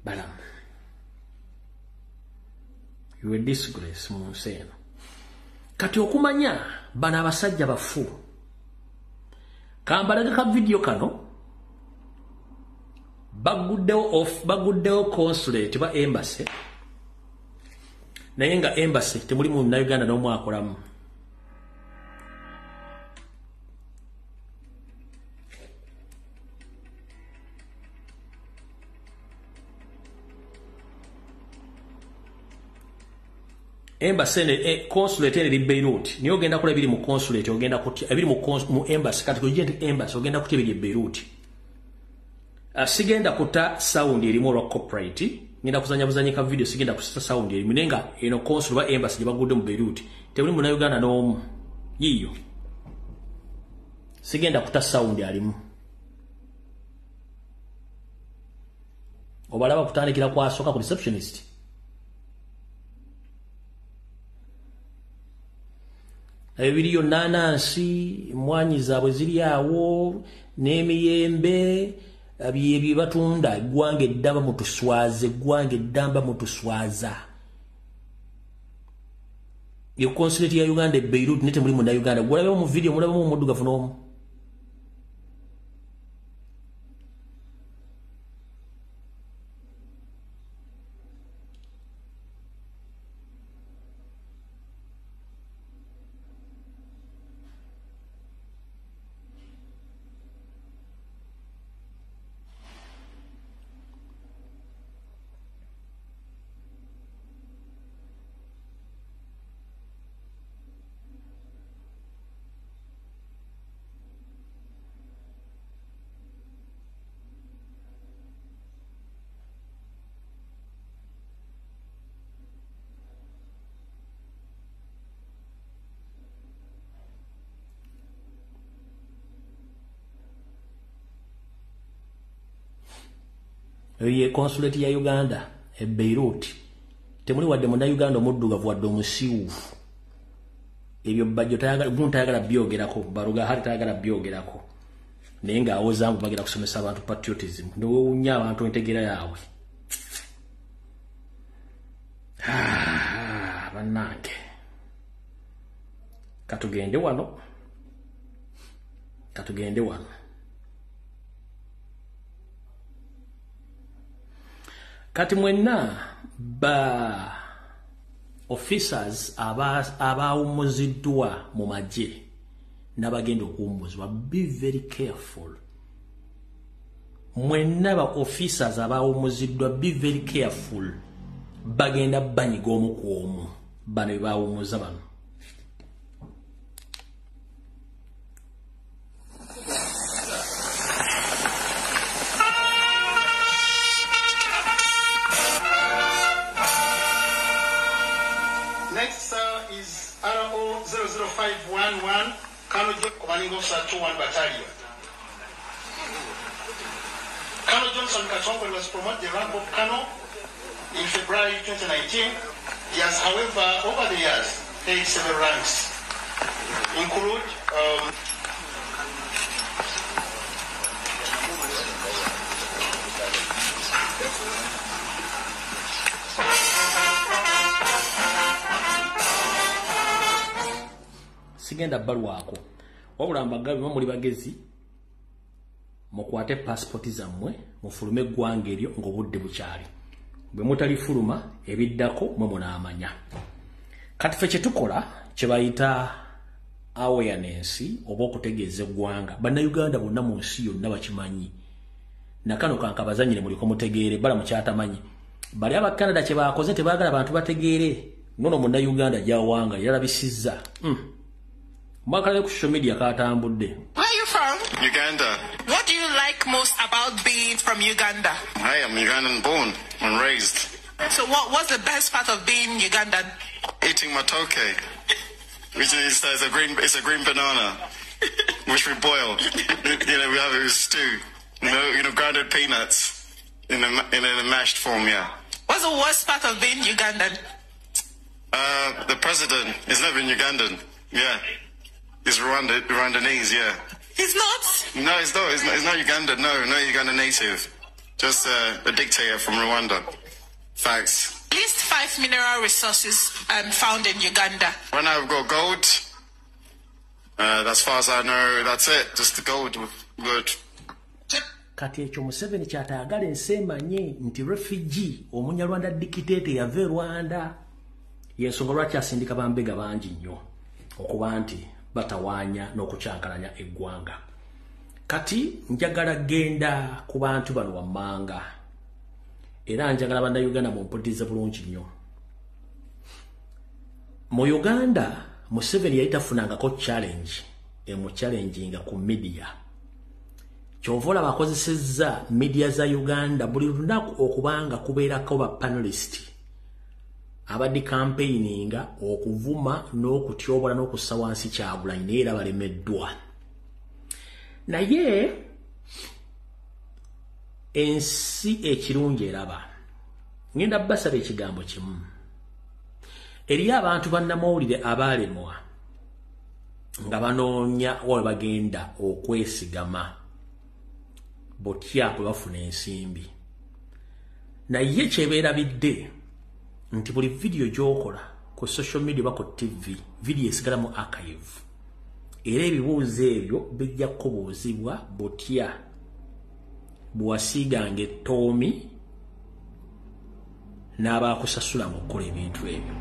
A: Balamu, you a disgrace mu nsi eno. Kati okumanya bano abasajja bafu. Kambalage ka video kano baguddewo consulate ba embassy, naye nga embassy temuli munnayuganda n'omu akolamu. Embassy ne consulate eri Beirut. Niyo ogenda kula ebiri mu consulate, ogenda kutya ebiri mu embassy. Kati kujje nti embassy ogenda kutya ebiri e Beirut. Sigenda kuta sound erimu olwa copyright. Ngenda kuzanya buzanyi ka video, sigenda kuta sound erimu nenga eno consulate ba embassy gye bagudde mu Beirut. Temuli munnayuganda n'omu. Yiyo. Sigenda kuta sound alimu. Obalaba kutandikira kwasooka ku receptionist. Ebiriyo nanansi, emwanyi zaabwe ziri awo, n'emiyembe, bye batunda. Eggwanga eddamba mutuswaze, eggwanga eddamba mutuswaza. Yo consulate ya Uganda e Beirut nete mulimu na Uganda. Gwalabe mu video mulabe mu muddugavu n'omu. Ye consulate ya Uganda e Beirut temuli wadde munda Uganda omuddugavu wadde omusiwufu. Ebyo bajjo tayagala muntu tayagala byogerako, baruga hali tayagala byogerako, naye ng'awoza mbu bagenda kusomesa abantu patriotism. Ndowoonya abantu entegeera yaabwe. Bannange, katugende wano, katugende wano. Kati mwenna ba officers abawummuziddwa mu magye n'abagenda okuwummuzibwa, be very careful. Mwenna ba officers abawummuziddwa, be very careful. Bagenda banyiga omu ku omu bano be bawummuza bano.
F: Next, sir, is RO 00511, Colonel John, Commanding Officer 21 Battalion. Colonel Johnson Katongole was promoted the rank of Colonel in February 2019. He has, however, over the years, held several ranks, include
A: Sigenda balwako wabula mbagabi muli bagezi, mukwate passport zammwe mufulume eggwanga eryo ng'obudde bukyali. Bwe mutalifuluma ebiddako mwe munaamanya. Kati ffe kye tukola kye bayita awareness oba okutegeeza eggwanga. Bannayuganda bonna mu nsi yonna bakimanyi. Nakano kankabazanyire muliko mutegeere, bala mukyatamanyi. Bali aba Canada kye bakoze tebaagala bantu bategeere. Nono munnayuganda gyawanga yalabisizza. Mwakalabe ku social media katambudde.
G: Where are you from?
H: Uganda.
G: What do you like most about being from Uganda?
H: I am Ugandan born and raised.
G: So what was the best part of being Ugandan?
H: Eating matoke, which is a green banana, which we boil. You know, we have it with stew. You know, grounded peanuts in a mashed form. Yeah.
G: What's the worst part of being Ugandan?
H: The president is not even Ugandan. Yeah. He's Rwandanese, yeah.
G: He's not?
H: No, he's not. He's not Ugandan. No, no Uganda native. Just a dictator from Rwanda. Facts.
G: At least 5 mineral resources found in Uganda.
H: Right now we've got gold. As far as I know, that's it. Just the gold. Good.
A: Kati ekyo Museveni kyatayagala ensi emanye nti refugee omunyarwanda dictator yava e Rwanda. Yensonga lwaki asindika bambega bangi nnyo okuba nti batawaanya n'okukyankalanya eggwanga. Kati njagala genda ku bantu bano wammanga, era njagala bannayuganda mumpulirize bulungi nnyo. Mu Uganda Museveni yali tafunangako challenge emuchallenginga ku media. Kyova olaba akozesezza media za Uganda buli lunaku okubanga kubeerako ba panelist abadde campaigninga okuvuma n'okutyobola n'okussa wansi Kyagulanyi, naye era balemeddwa. Naye ensi ekirungi eraba. Ngenda basaba ekigambo kimu. Eriyo abantu bannamawulire abaalemwa nga banoonya wa bagenda okwesigama botya bwe bafuna ensimbi. Naye kyebeerabidde nti buli vidiyo gy'okola ku social media oba ku TV, vidiyo esigala mu archive, era ebibuuzo ebyo bijja kubuuzibwa butya bwewasiiganga ettoomi n'abaakusasula mu okukola ebintu ebyo.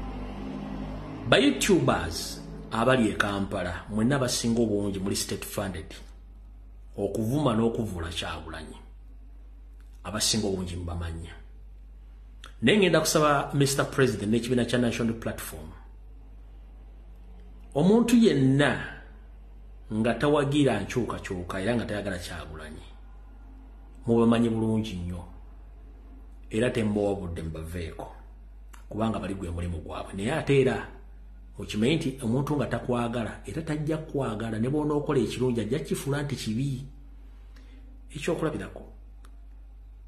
A: Ba YouTubers abali e Kampala mwenna abasinga obungi muli state funded okuvuma n'okuvula Kyagulanyi, abasinga obungi mubamanya. Naye ngenda kusaba Mr. President n'ekibiina kya National Platform, omuntu yenna nga tawagira nkyukakyuka era nga tayagala Kyagulanyi mubamanyi bulungi nnyo, era tembawa budde mubaveeko kubanga bali gwe mulimu gwabwe. Naye ate era okimanyi nti omuntu nga takwagala era tajja kukwagala, ne bw'onookola ekirungi ajja kifuula nti kibi. Ekyokulabirako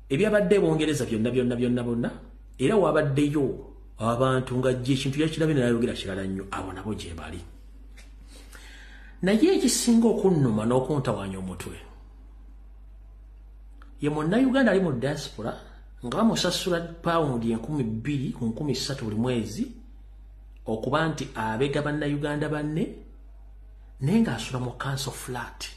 A: ebyabadde Bungereza byonna byonna byonna bonna, era wabaddeyo abantu nga jje ekintu yakirabye nayogera kirala nnyo, abo nabo gye bali. Naye ekisinga okunnuma n'okuntawaanya omutwe ye munnayuganda ali mu diaspora nga bamusasula pawundi 2000 ku 3000 buli mwezi okuba nti abega bannayuganda banne, naye ng'asula mu council flat.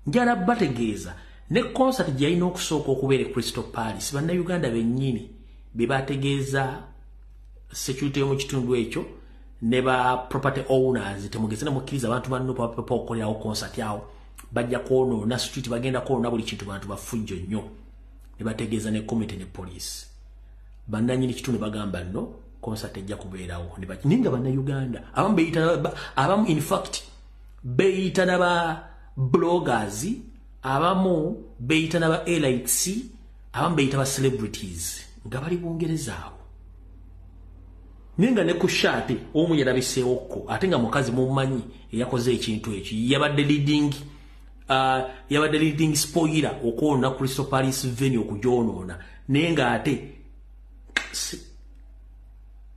A: Njala bategeeza ne concert gye yalina okusooka okubeera e Crystal Palace, bannayuganda bennyini be bategeeza security y'omu kitundu ekyo ne ba property owners, temugeze nemukkiriza abantu banno papa okukolerawo concert awo, bajja kwonoona street, bagenda kwonoona buli kintu, bantu bafujjo nnyo. Ne bategeeza ne committee ne police, bannannyini kitundu bagamba nno concert ejja kubeerawo. Naye nga bannayuganda abamu beeyita, abamu in fact beeyita n'aba bloggers, abamu beeyita n'aba elites, abamu beeyita ba celebrities nga bali Bungereza awo, naye nga ne ku shaati omu yalabiseewokko ate nga mukazi mumumanyi eyakoze ekintu ekyo, yabadde leading spoiler okwonoona Crystal Palace venue okugyonoona, naye nga ate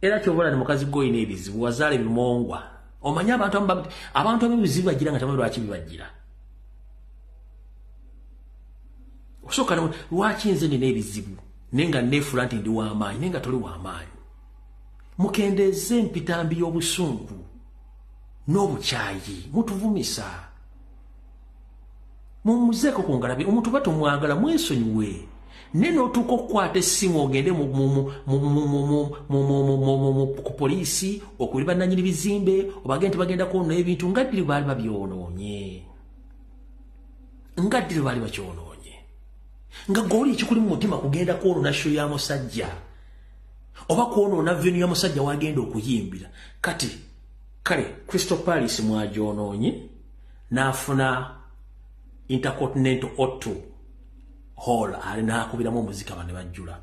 A: era kyobola ni mukazi gw'olina ebizibu, wazaala ebimongwa. Omanyi abantu abamu ebizibu bagira nga tamanyi lwaki bibagira. Osooka lwaki nze nina ebizibu naye nga neefuula nti ndi w'amaanyi, naye nga toli w'amaanyi. Mukendeeze empitambi y'obusungu n'obukyayi, mutuvumisa, mumuzeeko ku ngalabi. Omuntu ba tomwagala mwesonyiwe, naye n'otuuka okukwata essimu ogende ku poliisi okuli bannannyini bizimbe obagende nti bagenda kwonoona ebintu, nga ddiri baali babyonoonye, nga ddiri baali bakyonoonye, nga gw'oli ekikuli mu mutima kugenda kwonoona show ya musajja oba kwonoona venue ya musajja wagenda okuyimbira. Kati kale Crystal Palace mwagyonoonye n'afuna Intercontinental Auto Hall ali n'akubiramu omuzika bane bajjula,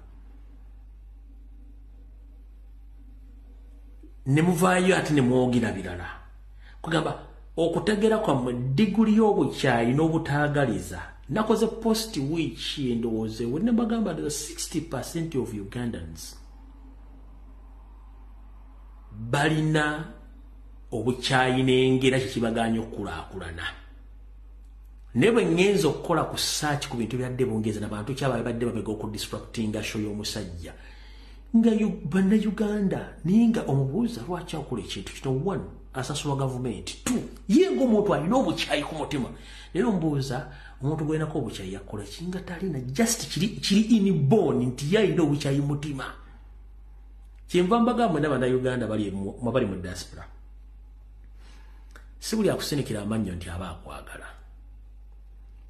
A: ne muvaayo ate ne mwogera birala. Kugamba okutegera kwammwe diguli y'obukyayi n'obutaagaliza. Nakoze post wiiki endowooza ewe ne mbagamba 60% of Ugandans balina obukyayi n'engera kikibagaanya okukulaakulana. Naye bwe ŋŋenza okukola ku search ku bintu byadde Bungereza n'abantu kyabadde babega okudisruptinga show y'omusajja nga bannayuganda, naye nga omubuuza lwaki akola ekintu kino, one, asasulwa gavumenti, two, ye ng'omuntu alina obukyayi ku mutima. Naye omubuuza omuntu gwenako obukyayi yakola ki nga talina, just kiri inborn nti ye alina obukyayi mutima. Kyenva mbagamba mwenna bannayuganda bali mu diaspora, si buli akusinikira amannyo nti aba akwagala.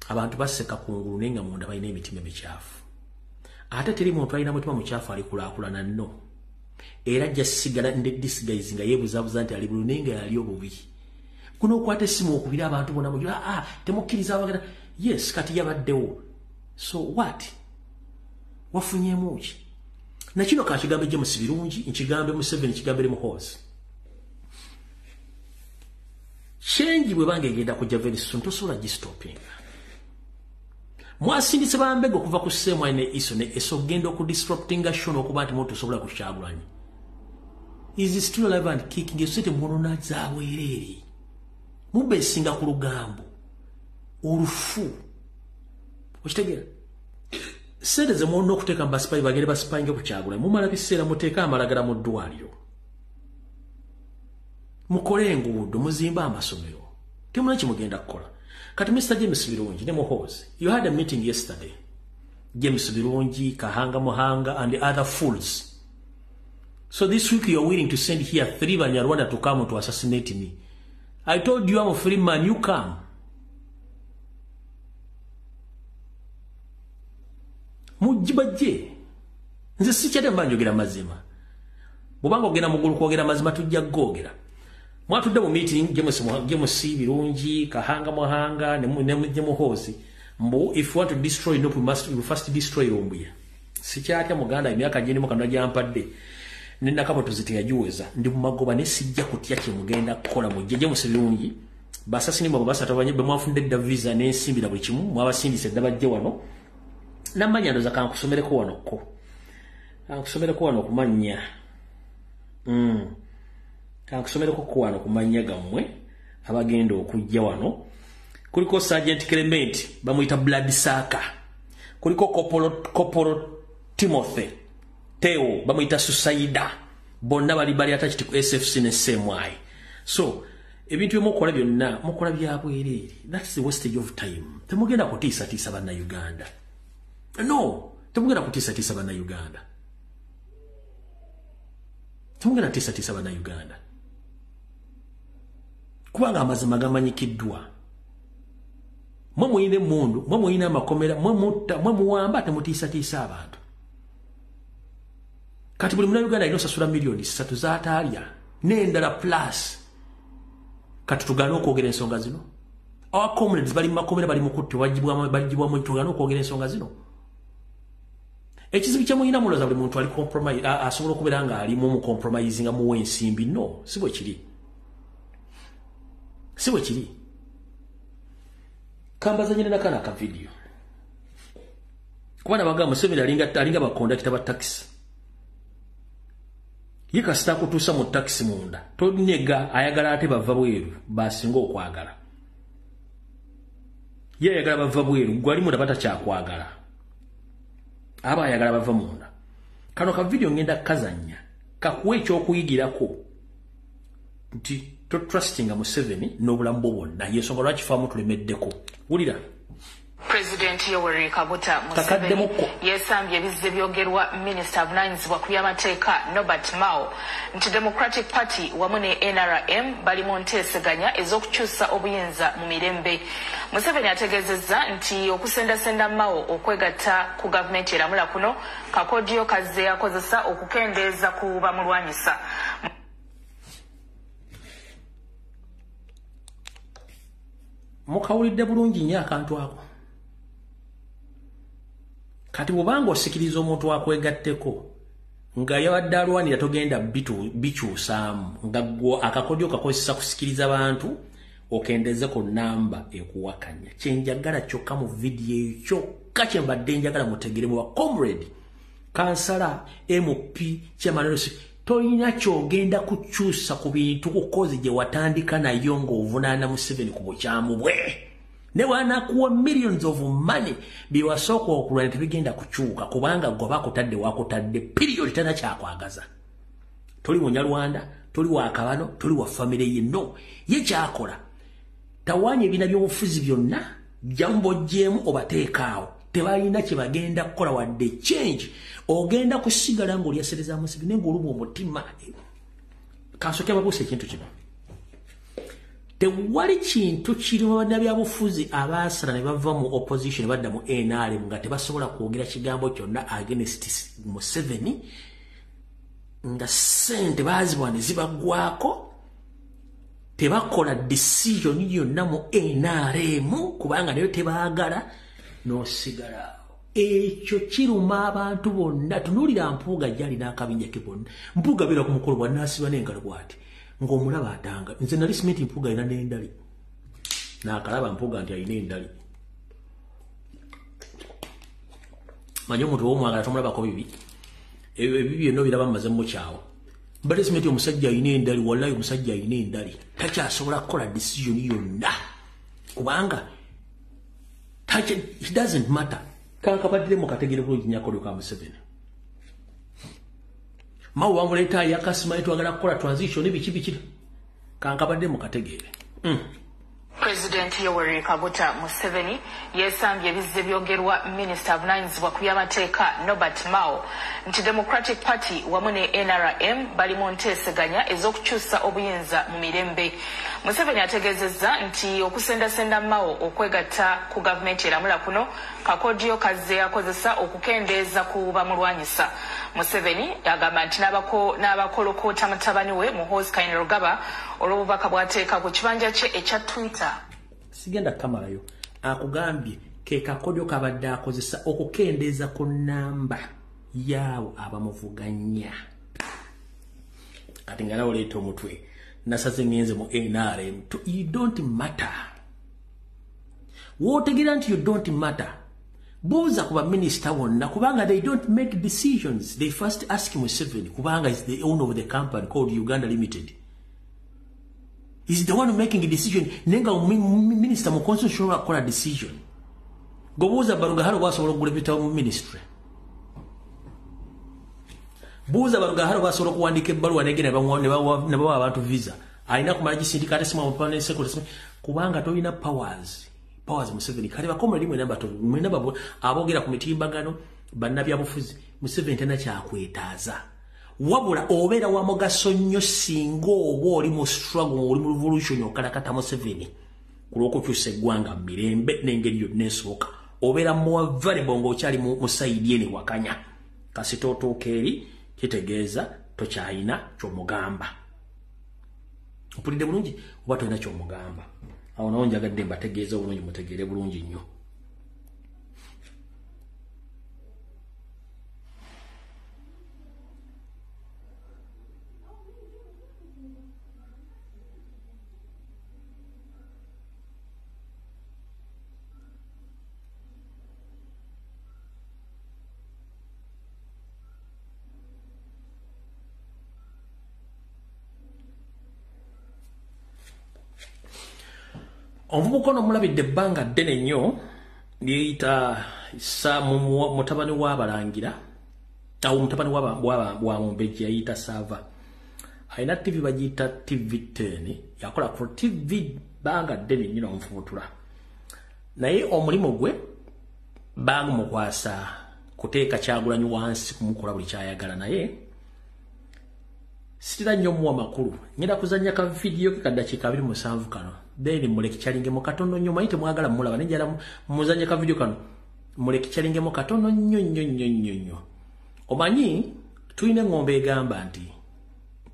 A: Abantu baseka kungulu naye nga munda balina emitima emikyafu. Ate teri muntu alina mutima mukyafu alikulaakulana nno, era ajja sigala disguise nga yeebuzaabuza nti ali bulu naye nga yali obubi. Kuno okwata essimu okubira abantu bonna mugira temukkiriza abagenda. Yes, kati yabaddewo, so what, wafunyeemu ki? Nakino kakigambe James Birungi, nkigambe Museveni, nkigambe Muhoozi. Change bwe bange egenda kujja very soon, tosobola gistopinga. Mwasindise bambega okuva ku same ne iso ne eso genda okudisruptinga show n'okuba nti muntu osobola ku Kyagulanyi. Is still alive and kicking. Esente mwonona zabwereere. Mubesinga ku lugambo olufu. Okitegeera? Sente ze mwonona okuteeka mu basipayi bagende basipayinge ku Kyagulanyi. Mumala biseera muteeke amalagala mu ddwaliro. Mukole enguudo, muzimbe amasomero. Temulina kimugenda kukola. Kati Mr. James Birungi ne Muhoozi, you had a meeting yesterday. James Birungi, Kahanga Muhanga and the other fools. So this week you are willing to send here 3 Banyarwanda to come to assassinate me. I told you I'm a free man, you come. Mujibajje. Nze sikyadde mba njogera mazima. Bw'obanga ogenda mu ggulu kwogera mazima tujja googera. Mwatudde mu meeting James Birungi, Kahanga Muhanga ne Muhoozi. Mbu if you want to destroy NUP, we first destroy Lumbuye. Sikyatya muganda emyaka gye ndimu kano gyampadde. Nenakabotozi teyagiweza. Ndi mu magoba ne sijja kutya kye mugenda kukola mujje. James Birungi basasini mwe basatu abanye be mwafundde dda visa n'ensimbi na buli kimu mwabasindise dda bajje wano. Namanya ndoza kankusomereko wano ko. Kankusomereko wano kumanya. Kankusomereko ko wano kumanya gammwe abagenda okujja wano. Kuliko Sergeant Clement bamuyita Blood Saka. Kuliko Kopolo Timothy Theo bamuyita Susaida. Bonna bali attached ku SFC ne SMI. So ebintu byemukola byonna mukola bya bwereere. That's the wastage of time. Temugenda kutiisatiisa bannayuganda. No, temugenda kutiisatiisa bannayuganda. Temugenda kutiisatiisa bannayuganda. Kubanga amazima gamanyikiddwa. Mwe muyina emmundu, mwe muyina amakomera, mwe mutta, mwe muwamba, temutiisatiisa abantu. Kati buli munnayuganda alina osasula miliyoni 3 z'ataalya n'endala plus. Kati tugaane okwogera ensonga zino. Our comrades bali mu makomera bali mu kuttibwa, bagibwamu, tugaane okwogera ensonga zino. Ekizibu kye muyina mulowooza buli muntu ali compromise, asobola okubeera nga alimu mu compromising muwe ensimbi. No, si bwe kiri. Si bwe kiri. Kambazanyire nakana aka video. Kuba nabagamba Museveni alinga bakondakita ba taxi. Ye kasita kutuusa mu taxi munda. Tonyega ayagala ate bava bweru basinga okwagala. Ye ayagala bava bweru gwali munda batakyakwagala. Aba ayagala bava munda. Kano ka video ngenda kazannya kakuwa ekyokuyigirako nti to trustinga Museveni n'obulamu bwo bwonna. Yensonga lwaki faamu tulemeddeko. Wulira.
I: President Yoweri Kaguta Museveni yesambye ebizze byogerwa minisita avunaanyizibwa ku by'amateeka Norbert Mao nti Democratic Party wamu ne NRM bali mu nteeseganya ez'okukyusa obuyinza mu mirembe. Museveni ategeezezza nti okusendasenda Mao okwegatta ku gavumenti eramula kuno kakodyo kazze akozesa okukendeeza ku bamulwanyisa.
A: Mukawulidde bulungi nnyo akantu ako. Kati bw'obanga osikiriza omuntu akwegatteko nga yabadde alwanira togenda bikyusaamu, nga ggwe akakodyo kakozesa kusikiriza bantu okendeze ku namba ekuwakanya. Kye njagala kyokka mu vidiyo eyo kyokka kye mbadde njagala mutegere mu ba comrade, kansala, MP, chairman, tolina ky'ogenda kukyusa ku bintu kukozi gye watandika nayo ng'ovunaana Museveni ku bukyamu bwe. Ne wanakuwa millions of money biwasooka okulwana tebigenda kukyuka kubanga gwe bakutadde wakutadde period tana kyakwagaza. Toli munyarwanda, toli wa kabano, toli wa family ye. No, ye kyakola tawanya ebina by'obufuzi byonna jambo jemu obateekaawo. Tebalina kye bagenda kukola wadde change. Ogenda kusigala ng'olyasereza Museveni ng'olumwa omutima. Kansooke babuuse ekintu kino. Tewali kintu kirimu bannabyabufuzi abaasala ne bava mu opposition badda mu NRM nga tebasobola kwogera kigambo kyonna against Museveni, nga ssente baazibwa ne zibaggwako, tebakola decision yonna mu NRM kubanga nayo tebaagala n'osigala. Ekyo kiruma abantu bonna. Tunuulira Mpuuga gy'ali n'akabinja ke bonna. Mpuuga abeera ku mukolo bw'anaasiba n'engalo bw'ati ng'omulaba atanga. Nze nali simenti Mpuuga alina n'endali. Naakalaba Mpuuga nti alina endali. Manyi omuntu ow'omwagala tomulabako bibi. Ebibi byonna obiraba mumaze mukyawo. Mbadde simanyi omusajja alina endali, wallahi omusajja alina endali. Takyasobola kukola decision yonna. Kubanga it doesn't matter. Kankabaddire mu kategere bulungi nnyo akodyo ka Museveni. Mao bamuleeta yakasimanyi twagala kukola transition biki biki. Kankabadde mu kategeere.
I: President Yoweri Kaguta Museveni yeesambye ebizze byogerwa minisita avunaanyizibwa ku by'amateeka Norbert Mao nti Democratic Party wamu ne NRM bali mu nteeseganya ez'okukyusa obuyinza mu mirembe. Museveni ategeezezza nti okusendasenda Mao okwegatta ku gavumenti eramula kuno kakodyo kazze akozesa okukendeeza ku bamulwanyisa. Museveni agamba nti n'abakolokoota mutabani we Muhoozi Kainerugaba olw'obubaka bw'ateeka ku kibanja kye ekya Twitter.
A: Sigenda kamalayo akugambye ke kakodyo kabadde akozesa okukendeeza ku nnamba yaabo abamuvuganya. Kati nga nawe oleeta omutwe nasaze ngenze mu NRM. You don't matter. Wootegeera nti you don't matter. Buuza ku baminisita bonna kubanga they don't make decisions. They first ask Museveni kubanga is the owner of the company called Uganda Limited. He's the one making a decision. Nenga minister mu constitution akola decision. Gobuuza Barugahara basobola okugula ebitabo mu ministry. Buuza Barugahara basobola okuwandiika ebbaluwa negenda ne bawa abantu visa. Alina kumala gisindika ate simu permanent secretary kubanga tolina powers. Powers Museveni kale bakoma limwe namba to mwena babo abogera ku mitimbagano bannabyabufuzi Museveni tena kyakwetaaza. Wabula obeera wa mugaso nnyo singa oba oli mu struggle oli mu revolution okalakata Museveni ku lw'okukyusa eggwanga mu mirembe n'engeri yonna esooka. Obeera more valuable ng'okyali mu side eno ewakanya. Kasita otuuka eri kitegeeza tokyalina ky'omugamba. Mpulidde bulungi oba tolina ky'omugamba. Awo nawo njagadde mbategeeze obulungi mutegeere bulungi nnyo. Omuvubuka ono mulabidde ebbanga ddene nnyo lyeyita mutabani w'abalangira awo mutabani wa Mumbejja yayita Saava. Alina TV bagiyita TV 10 yakola ku TV bbanga ddene nnyo n'omufubutula. Naye omulimu gwe baagumukwasa kuteeka Kyagulanyi wansi kumukola buli kyayagala naye sitira nnyo muwa makulu. Ngenda kuzannya ka vidiyo ke kaddakiika 27 kano. Then mulekichalingemu katono nnyo manyi temwagala mulaba naye njagala muzannye ka vidiyo kano mulekichalingemu katono nnyo nnyo nnyo nnyo nnyo. Omanyi tulina eng'ombe egamba nti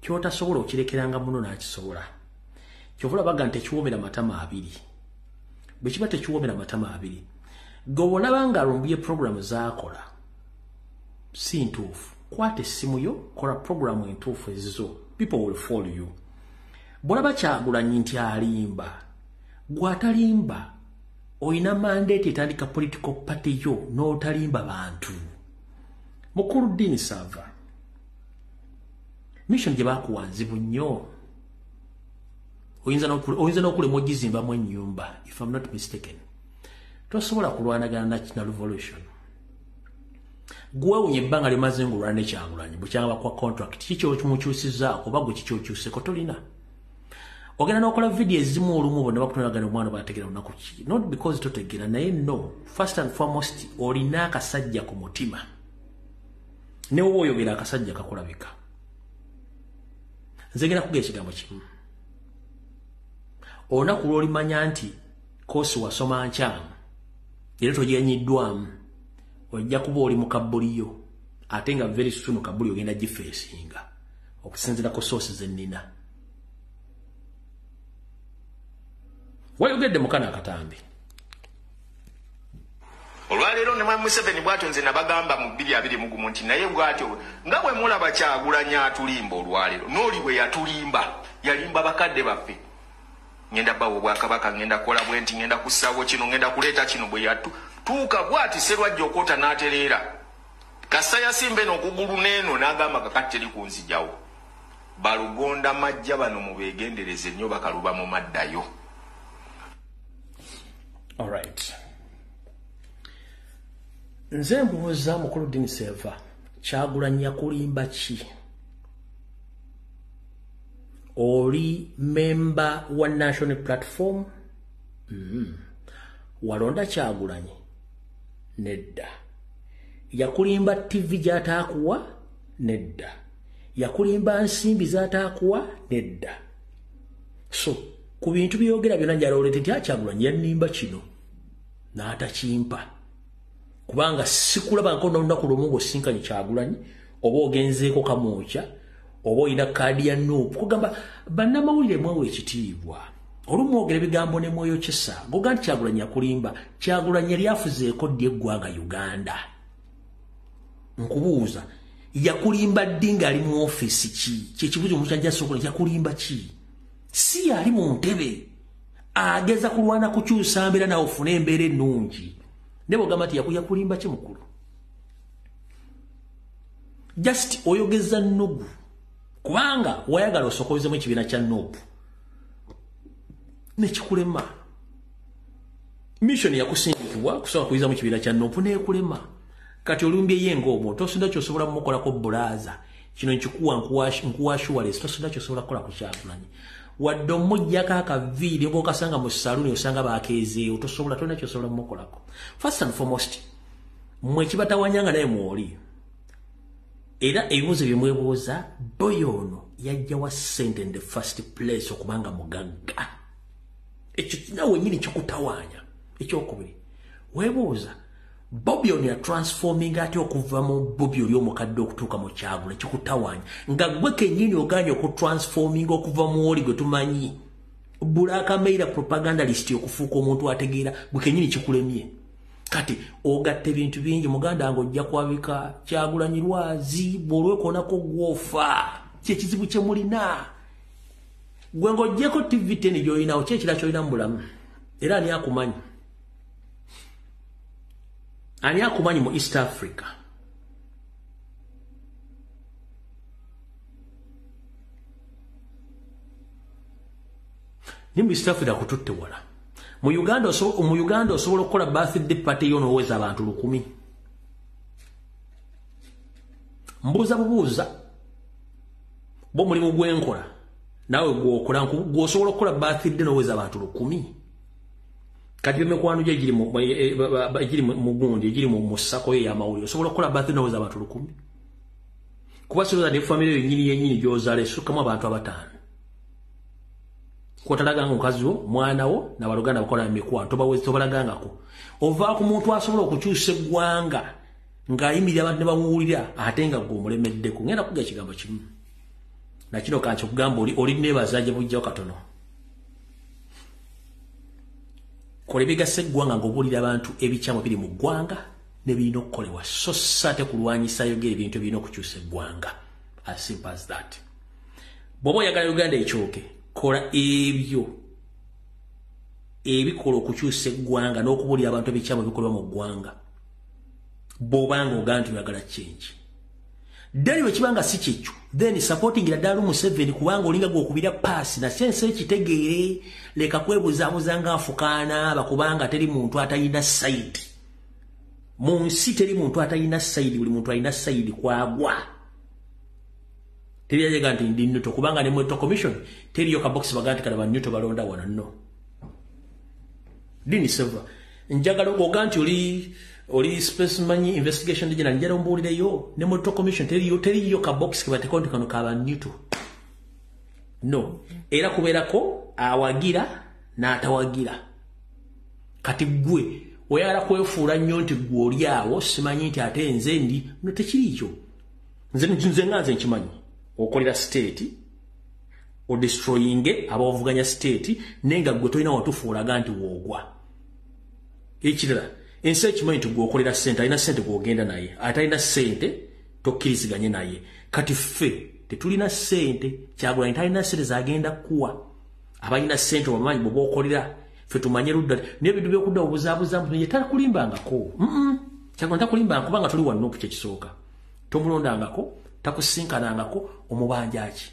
A: ky'otasobola okirekeranga muno n'akisobola. Kyova olaba nti tekiwoomera matama abiri. Bwe kiba tekiwoomera matama abiri, gwe bw'olaba nga Lumbuye puroguramu z'akola si ntuufu, kwata essimu yo kola puroguramu entuufu ezizo, people will follow you. Bw'olaba Kyagulanyi nti alimba, gw'atalimba olina mandate etandika political party yo n'otalimba bantu. Mukulu Dini Saava, mission gye baakuwa nzibu nnyo. Oyinza n'okulema ogizimbamu ennyumba if I'm not mistaken. Tosobola kulwanagana na revolution. Gwewunya ebbanga limaze ng'olwana ne Kyagulanyi bukyanga bakuwa contract kiki okimukyusizzaako oba gwe kiki okyuseko tolina. Ogenda n'okola vidiyo ezimu olumu bonna bakutunulagana omwana bategeera lunaku ki. Not because totegeera naye no. First and foremost olina akasajja ku mutima. Ne woba oyogera akasajja kakulabika. Nze ngenda kuga ekigambo kimu. Olunaku lw'olimanya nti koosi wasoma nkyamu era togiyanyiddwamu ojja kuba oli mu kabbuliyo ate nga very soon kabbuli ogenda gifeesinga okusinziira ku sources ze nnina. Wayogedde mukana akatambi.
E: Olwaleero ne Mwami Museveni bw'atyo nze nabagamba mu 2021 nti naye bw'atyo nga bwe mulaba Kyagulanyi atulimba olwaleero n'oli bwe yatulimba yalimba bakadde baffe. Ngenda bawo obwakabaka, ngenda kukola bwe nti, ngenda kussaawo kino, ngenda kuleeta kino bwe yatuuka bw'ati Sserwajja okwota n'atereera. Kassa yasimba eno okugulu n'eno n'agamba kakati teri kunzigyawo. Balugonda majja bano mubeegendereze nnyo bakaluba mu maddayo.
A: All right. Nze mbuuza mukulu Dean Seva, Kyagulanyi yakulimba ki? Oli member wa National Platform? Walonda Kyagulanyi? Nedda. Yakulimba TV gy'ataakuwa? Nedda. Yakulimba nsimbi z'ataakuwa? Nedda. So, ku bintu byogera byonna njala nti Kyagulanyi yannimba kino n'atakimpa. Kubanga sikulaba nkono olunaku lumu ng'osinkanye Kyagulanyi oba ogenzeeko Kamwokya oba olina kaadi ya NUP. Kugamba bannamawulire mwewe ekitiibwa. Olumu mwogera ebigambo ne mweyokyesa. Goga nti Kyagulanyi yakulimba. Kyagulanyi yali afuzeeko ddi eggwanga Uganda? Nkubuuza, yakulimba ddi ng'ali mu ofiisi ki? Kyekibuuzo omuntu ky'ajja asooka, yakulimba ki? Si yali mu ntebe ageza kulwana kukyusa mbeera nawe ofune embeera ennungi. Ne bw'ogamba nti yakulimba ki mukulu? Just oyogeza nnugu. Kubanga wayagala osokozemu ekibiina kya NUP nekikulema. Mission yakusindikibwa kusooka kuyizamu ekibiina kya NUP neekulema. Kati olumbye ye ng'omwo tosonda ky'osobola mumukolako bbulaaza. Kino nkikuwa nkuwa assurance, tosonda ky'osobola kukola ku Kyagulanyi. Wadde omuggyako akaviiri ng'okasanga mu saluuni osanga baakeezeewo, tosobola, tolina ky'osobola mumukolako. First and foremost, mmwe ekibatawanyanga naye mwoli. Era ebibuuzo bye mwebuuza, boy ono yajja wa ssente in the first place okubanga mugagga? Ekyo nawe wennyini kikutawaanya. Ekyokubiri, weebuuza Bobi ono yatransforming atya okuva mu Bobi oli omukadde okutuuka mu Kyagulanyi? Kikutawaanya nga gwe kennyini ogaanye okutransforming okuva mu oli gwe tumanyi Black Mail propagandalist okufuuka omuntu ategeera, gwe kennyini kikulemye. Kati ogatta ebintu bingi, muganda wange ojja kwabika Kyagulanyi lwazi bw'olwekoonako gwofa. Kyekizibu kye mulina. Gwe ng'oggyeko TV 10 gy'olinawo, ki ekirala ky'olina mu bulamu? Era ani akumanyi? Ani akumanyi mu East Africa? Ni mu East Africa kututte wala. Mu Uganda osobola okukola birthday party yo n'oweza abantu 1000. Mbuuza bubuuza. Bo mulimu gwenkola naawe gw'okola gw'osobola okukola birthday n'oweza abantu 1000. Kati emikwano gye egiri mu gundi egiri mu sako ye y'amawulire osobola okukola birthday n'oweza abantu 1000. Kuba sirowooza ne famire yo yennyini yennyini gy'ozaala esukkamu abantu 5. Kwotalaganga mukazi wo, mwana wo, n'abaluganda bakola emikwano tobalagangako. Ova ku muntu asobola okukyusa eggwanga ng'ayimirira abantu ne bamuwulira ate nga gwe omulemeddeko. Ngenda kuga ekigambo kimu. Na kino kankikugamba oli neebaza gye bujjawo katono. Kola ebigasa eggwanga ng'obuulira abantu ebikyamu biri mu ggwanga ne birina okukolebwa. So si ate kulwanyisa yogera ebintu ebirina okukyusa eggwanga. As simple as that. Bw'oba oyagala Uganda ekyoke, kola ebyo ebikola okukyusa eggwanga n'okubuulira abantu ebikyamu ebikolebwa mu ggwanga. Bw'obanga ogamba nti oyagala change. Then bwe kibanga si kyekyo, then supporting ddala Museveni kubanga olinga gw'okubira paasi na sense ekitegeere, leka kwebuzaabuza ng'afukaana bakubanga teri muntu atalina side. Mu nsi teri muntu atalina side, buli muntu alina side kwagwa. Teri yajega nti ndi neutral kubanga ne mu Electoral Commission teriyo ka box baga nti kale ba neutral balonda wano no. Dean Seva, njagala oga nti oli specimen investigation dijina njala ombuulireyo ne mu Electoral Commission teriyo ka box ke bateeka nti kano ka ba neutral. No, era kubeerako awagira n'atawagira. Kati ggwe oyagala kwefuula nnyo nti ggwe oli awo simanyi nti ate nze ndi no, tekiri kyo. Nze nga nze nkimanyi. Okolera state, odestroyinge abavuganya state, naye nga ggwe tolina watufuulaga nti woogwa. Ekirala, ensi ekimanyi nti ggwe okolera ssente, alina ssente gw'ogenda naye, atalina ssente tokkiriziganye naye. Kati ffe tetulina ssente, Kyagulanyi talina ssente z'agenda kuwa. Abalina ssente obamanyi bwe bookolera, ffe tumanye ludda naye ebintu by'okudda obuzaabuza ye takulimbangako. Kyagulanyi takulimbanga kubanga toli wa NUP kyekisooka. Tomulondangako, takusinkanangako, omubanja ki?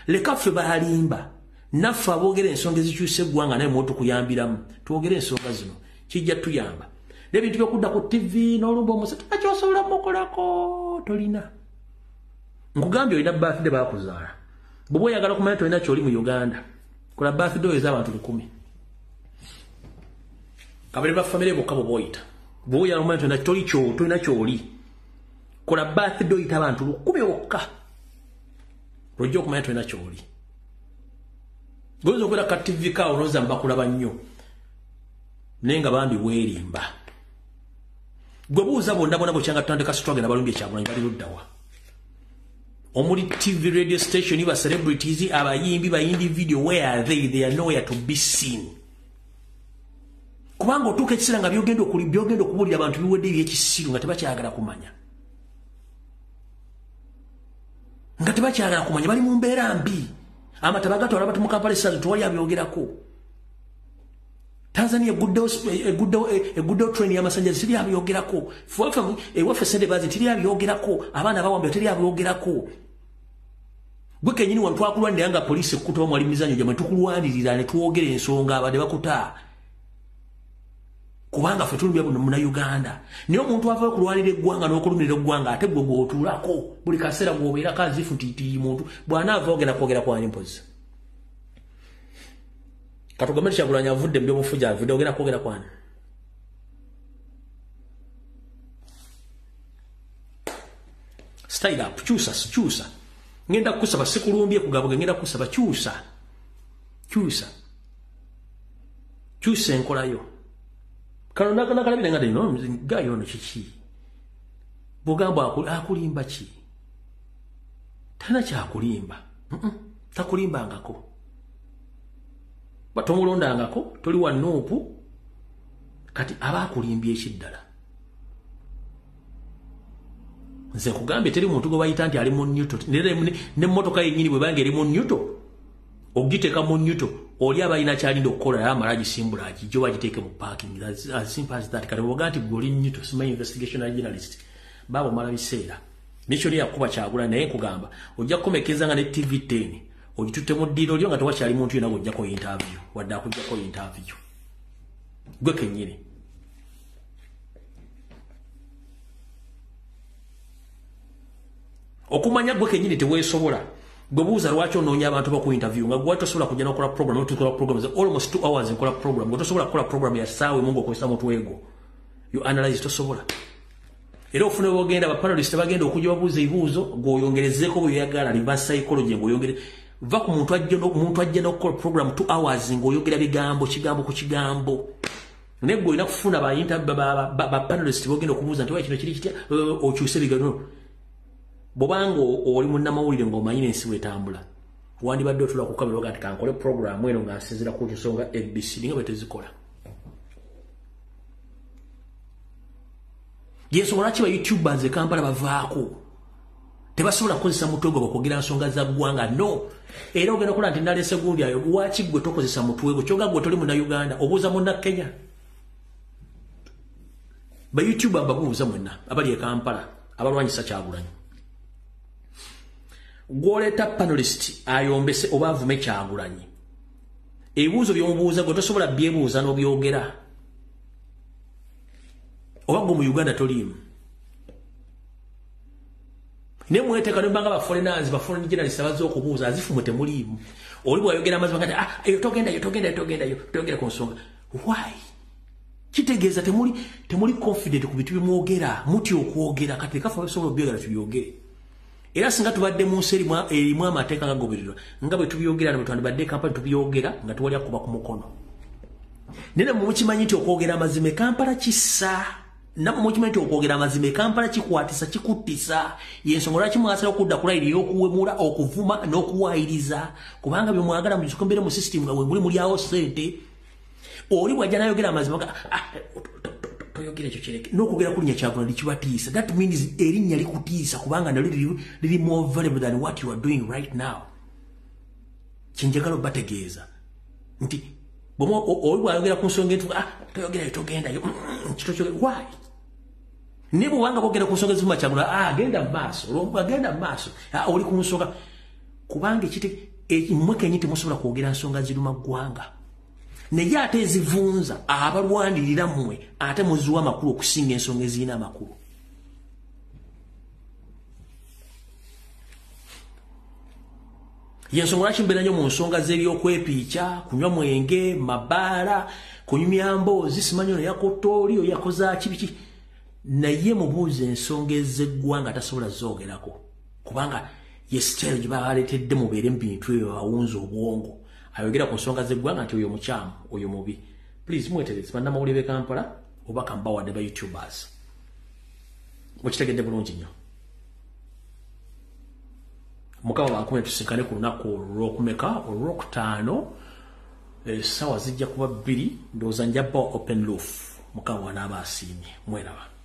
A: Leka ffe balimba naffe aboogera ensonga ezikyusa eggwanga naye mwotukuyambiramu twogere ensonga zino kijja tuyamba. N'ebintu byokudda ku TV n'olumba omusajja takyosobola mukolako tolina. Nkugambye olina birthday bakuzaala. Bw'oba oyagala okumanya tolina ky'oli mu Uganda, kola birthday ez'abantu 1000. Kabere ba family bokka bw'oba oyita. Bw'oba oyagala okumanya tolina ky'oli. Kola birthday oyita abantu 1000 bokka. Lw'ojja okumanya tolina ky'oli. Goyinza okubeera ka TV kaawo olowooza mbakulaba nnyo. Naye nga bambi weerimba. Gwe buuza bonna bonna bwekyanga tutandika struggle n'abalungi ekyagulanyi bali luddawa. Omuli TV, radio station, ba celebrities, abayimbi, bayindi video, where are they? They are nowhere to be seen. Kubanga otuuka ekiseera nga byogenda okubuulira abantu biwedde ebyekisiru nga tebakyagala kumanya. Nga tebakyagala kumanya, bali mu mbeera mbi. Amataba gatwala abantu mu Kampala essaazi tewali abyogerako. Tanzania eguddewo train y'amasannyalaze teri abyogerako. Ewaffe ssente bazi teri abyogerako. Abaana bawambye teri abyogerako. Gwe kennyini wano twakulwanirira nga poliisi ekkuta mwali mizannyo gyammwe tukulwanirira ne twogera ensonga abadde bakuta. Kubanga ffe tulumya buno Munnayuganda. Naye omuntu avaayo okulwanira eggwanga n'okulumirira eggwanga ate gwe gw'otuulako buli kaseera gw'obeerako azifu nti muntu bw'anaava ogenda kwogera kwani mpozi. Katugambe Kyagulanyi avudde mu byobufuzi avudde ogenda kwogera kwani. Style up, kyusa, kyusa. Ngenda kukusaba sikulumbye kugabuga ngenda kukusaba kyusa. Kyusa. Kyusa enkola yo. Kano nakalabira nga dino gayo ono kiki. Bugamba akulimba ki? Tana kyakulimba. Takulimbangako. Batomulondangako toli wa nuupu kati aba akulimbye ekiddala. Nze nkugambye teri muntu gwe bayita nti ali mu Newton. N'emmotoka yennyini bwe banga eri mu Newton, ogiteeka mu Newton, oli aba alina ky'alinda okukola naye amala agisimbula agijje oba agiteeke mu parking. As simple as that. Kati bw'ogaa nti gwe oli Newton, simanyi investigation journalist, baaba omala biseera. Mission yakuba Kyagulanyi naye nkugamba ojja kukomekeza nga ne TV 10 ogitutte mu ddiiro lyo nga tewakyali muntu yenna gw'ojjako interview, wadde akuggyako interview. Gwe kennyini. Okumanya gwe kennyini teweesobola. Gwe buuza lwaki onoonya abantu baku interview nga gwe tosobola kujja n'okola program, n'otukola program almost 2 hours nkola program, gwe tosobola kukola program ya ssaawa emu ng'okozesa mutwe gwo. You analyze tosobola. Era ofuna bw'ogenda ba panelist bagenda okujja babuuza ebibuuzo gw'oyongerezeeko bw'oyagala reverse psychology ng'oyongere va ku muntu ajja n'okukola program 2 hours ng'oyogera bigambo kigambo ku kigambo. Naye gwe olina kufuna ba panelist b'ogenda okubuuza nti kino kiri kitya okyuse bigambo. Bw'obanga oli munnamawulire ng'omanyi n'ensi bw'etambula, wandibadde otuula ku kamera oga nti kankole program eno nga nsinziira ku nsonga ABC nga bwe tezikola. Yensonga lwaki ba YouTubers e Kampala bavaako? Tebasobola kukozesa mutwe gwo bakwogera nsonga za ggwanga, no. Era ogenda okulaba nti naleese gundi ayo, lwaki ggwe tokozesa mutwe gwo? Ky'oga ggwe toli Munnayuganda, obuuza Munnakenya. Ba YouTuber mbabuuza mwenna abali e Kampala abalwanyisa Kyagulanyi. Gw'oleeta panelist ayombese oba avume Kyagulanyi. Ebibuuzo by'omubuuza gwe tosobola byebuuza n'obyogera. Oba gwe mu Uganda toliimu. Naye mweteeka ne mbanga ba foreigners, ba foreign journalists abazze okubuuza azifu mwe temuliimu. Oli bw'ayogera amazima nga nti eyo togendayo, togendayo, togendayo, toyogera ku nsonga. Why? Kitegeeza temuli confident ku bintu byemwogera, mutya okwogera. Kati leka ffe abasobola obyogera tubyogere. Era singa tubadde mu nsi erimu amateeka agagobererwa nga bwe tubyogera ne bwe twandibadde e Kampala tubyogera nga tewali akuba ku mukono. Naye mmwe mukimanyi nti okwogera amazima e Kampala kissa. Nammwe mukimanyi nti okwogera amazima e Kampala kikwatisa, kikuttisa. Y'ensonga lwaki mwasalawo okudda ku layini ey'okuwemula, okuvuma n'okuwaayiriza. Kubanga bye mwagala mugisukumbire mu system nga bwe muli mulyawo ssente. Oli bw'ajja n'ayogera amazima nga toyogera ekyo kireke. N'okwogera ku linnya Kyagulanyi kibatiisa. That means erinnya likutiisa kubanga nalyo liri more valuable than what you are doing right now. Kye njagala obategeeza nti oli bw'ayogera ku nsonga entuufu, toyogerayo, togendayo, why? Naye bw'obanga bwogera ku nsonga ezivuma Kyagulanyi, agenda mu maaso, agenda mu maaso, oli ku nsonga. Kubanga mmwe kennyini temusobola kwogera nsonga ziruma ggwanga. Naye ate ezivunza abalwanirira mmwe ate muziwa amakulu okusinga ensonga ezirina amakulu. Yensonga lwaki mbeera nnyo mu nsonga z'ebyokwepiica, kunywa mwenge, mabaala, kunyumya mboozi, simanyi ono yakotta oli, oyo yakoze ki biki. Naye mubuuze ensonga ez'eggwanga tasobola zoogerako. Kubanga ye sitayiro gye babaleetedde mubeere mu bintu ebyo bawunza obwongo. Ayogera ku nsonga z'eggwanga nti oyo mukyamu, oyo mubi. Please mwetereze bannamawulire b'e Kampala oba kambawadde ba YouTubers. Mukitegedde bulungi nnyo. Mukama bankume tusinkane ku lunaku olw'okumeka olwokutaano, essaawa zijja kuba 2, ndowooza nja bba open roof. Mukama wanaaba asiimye. Mweraba.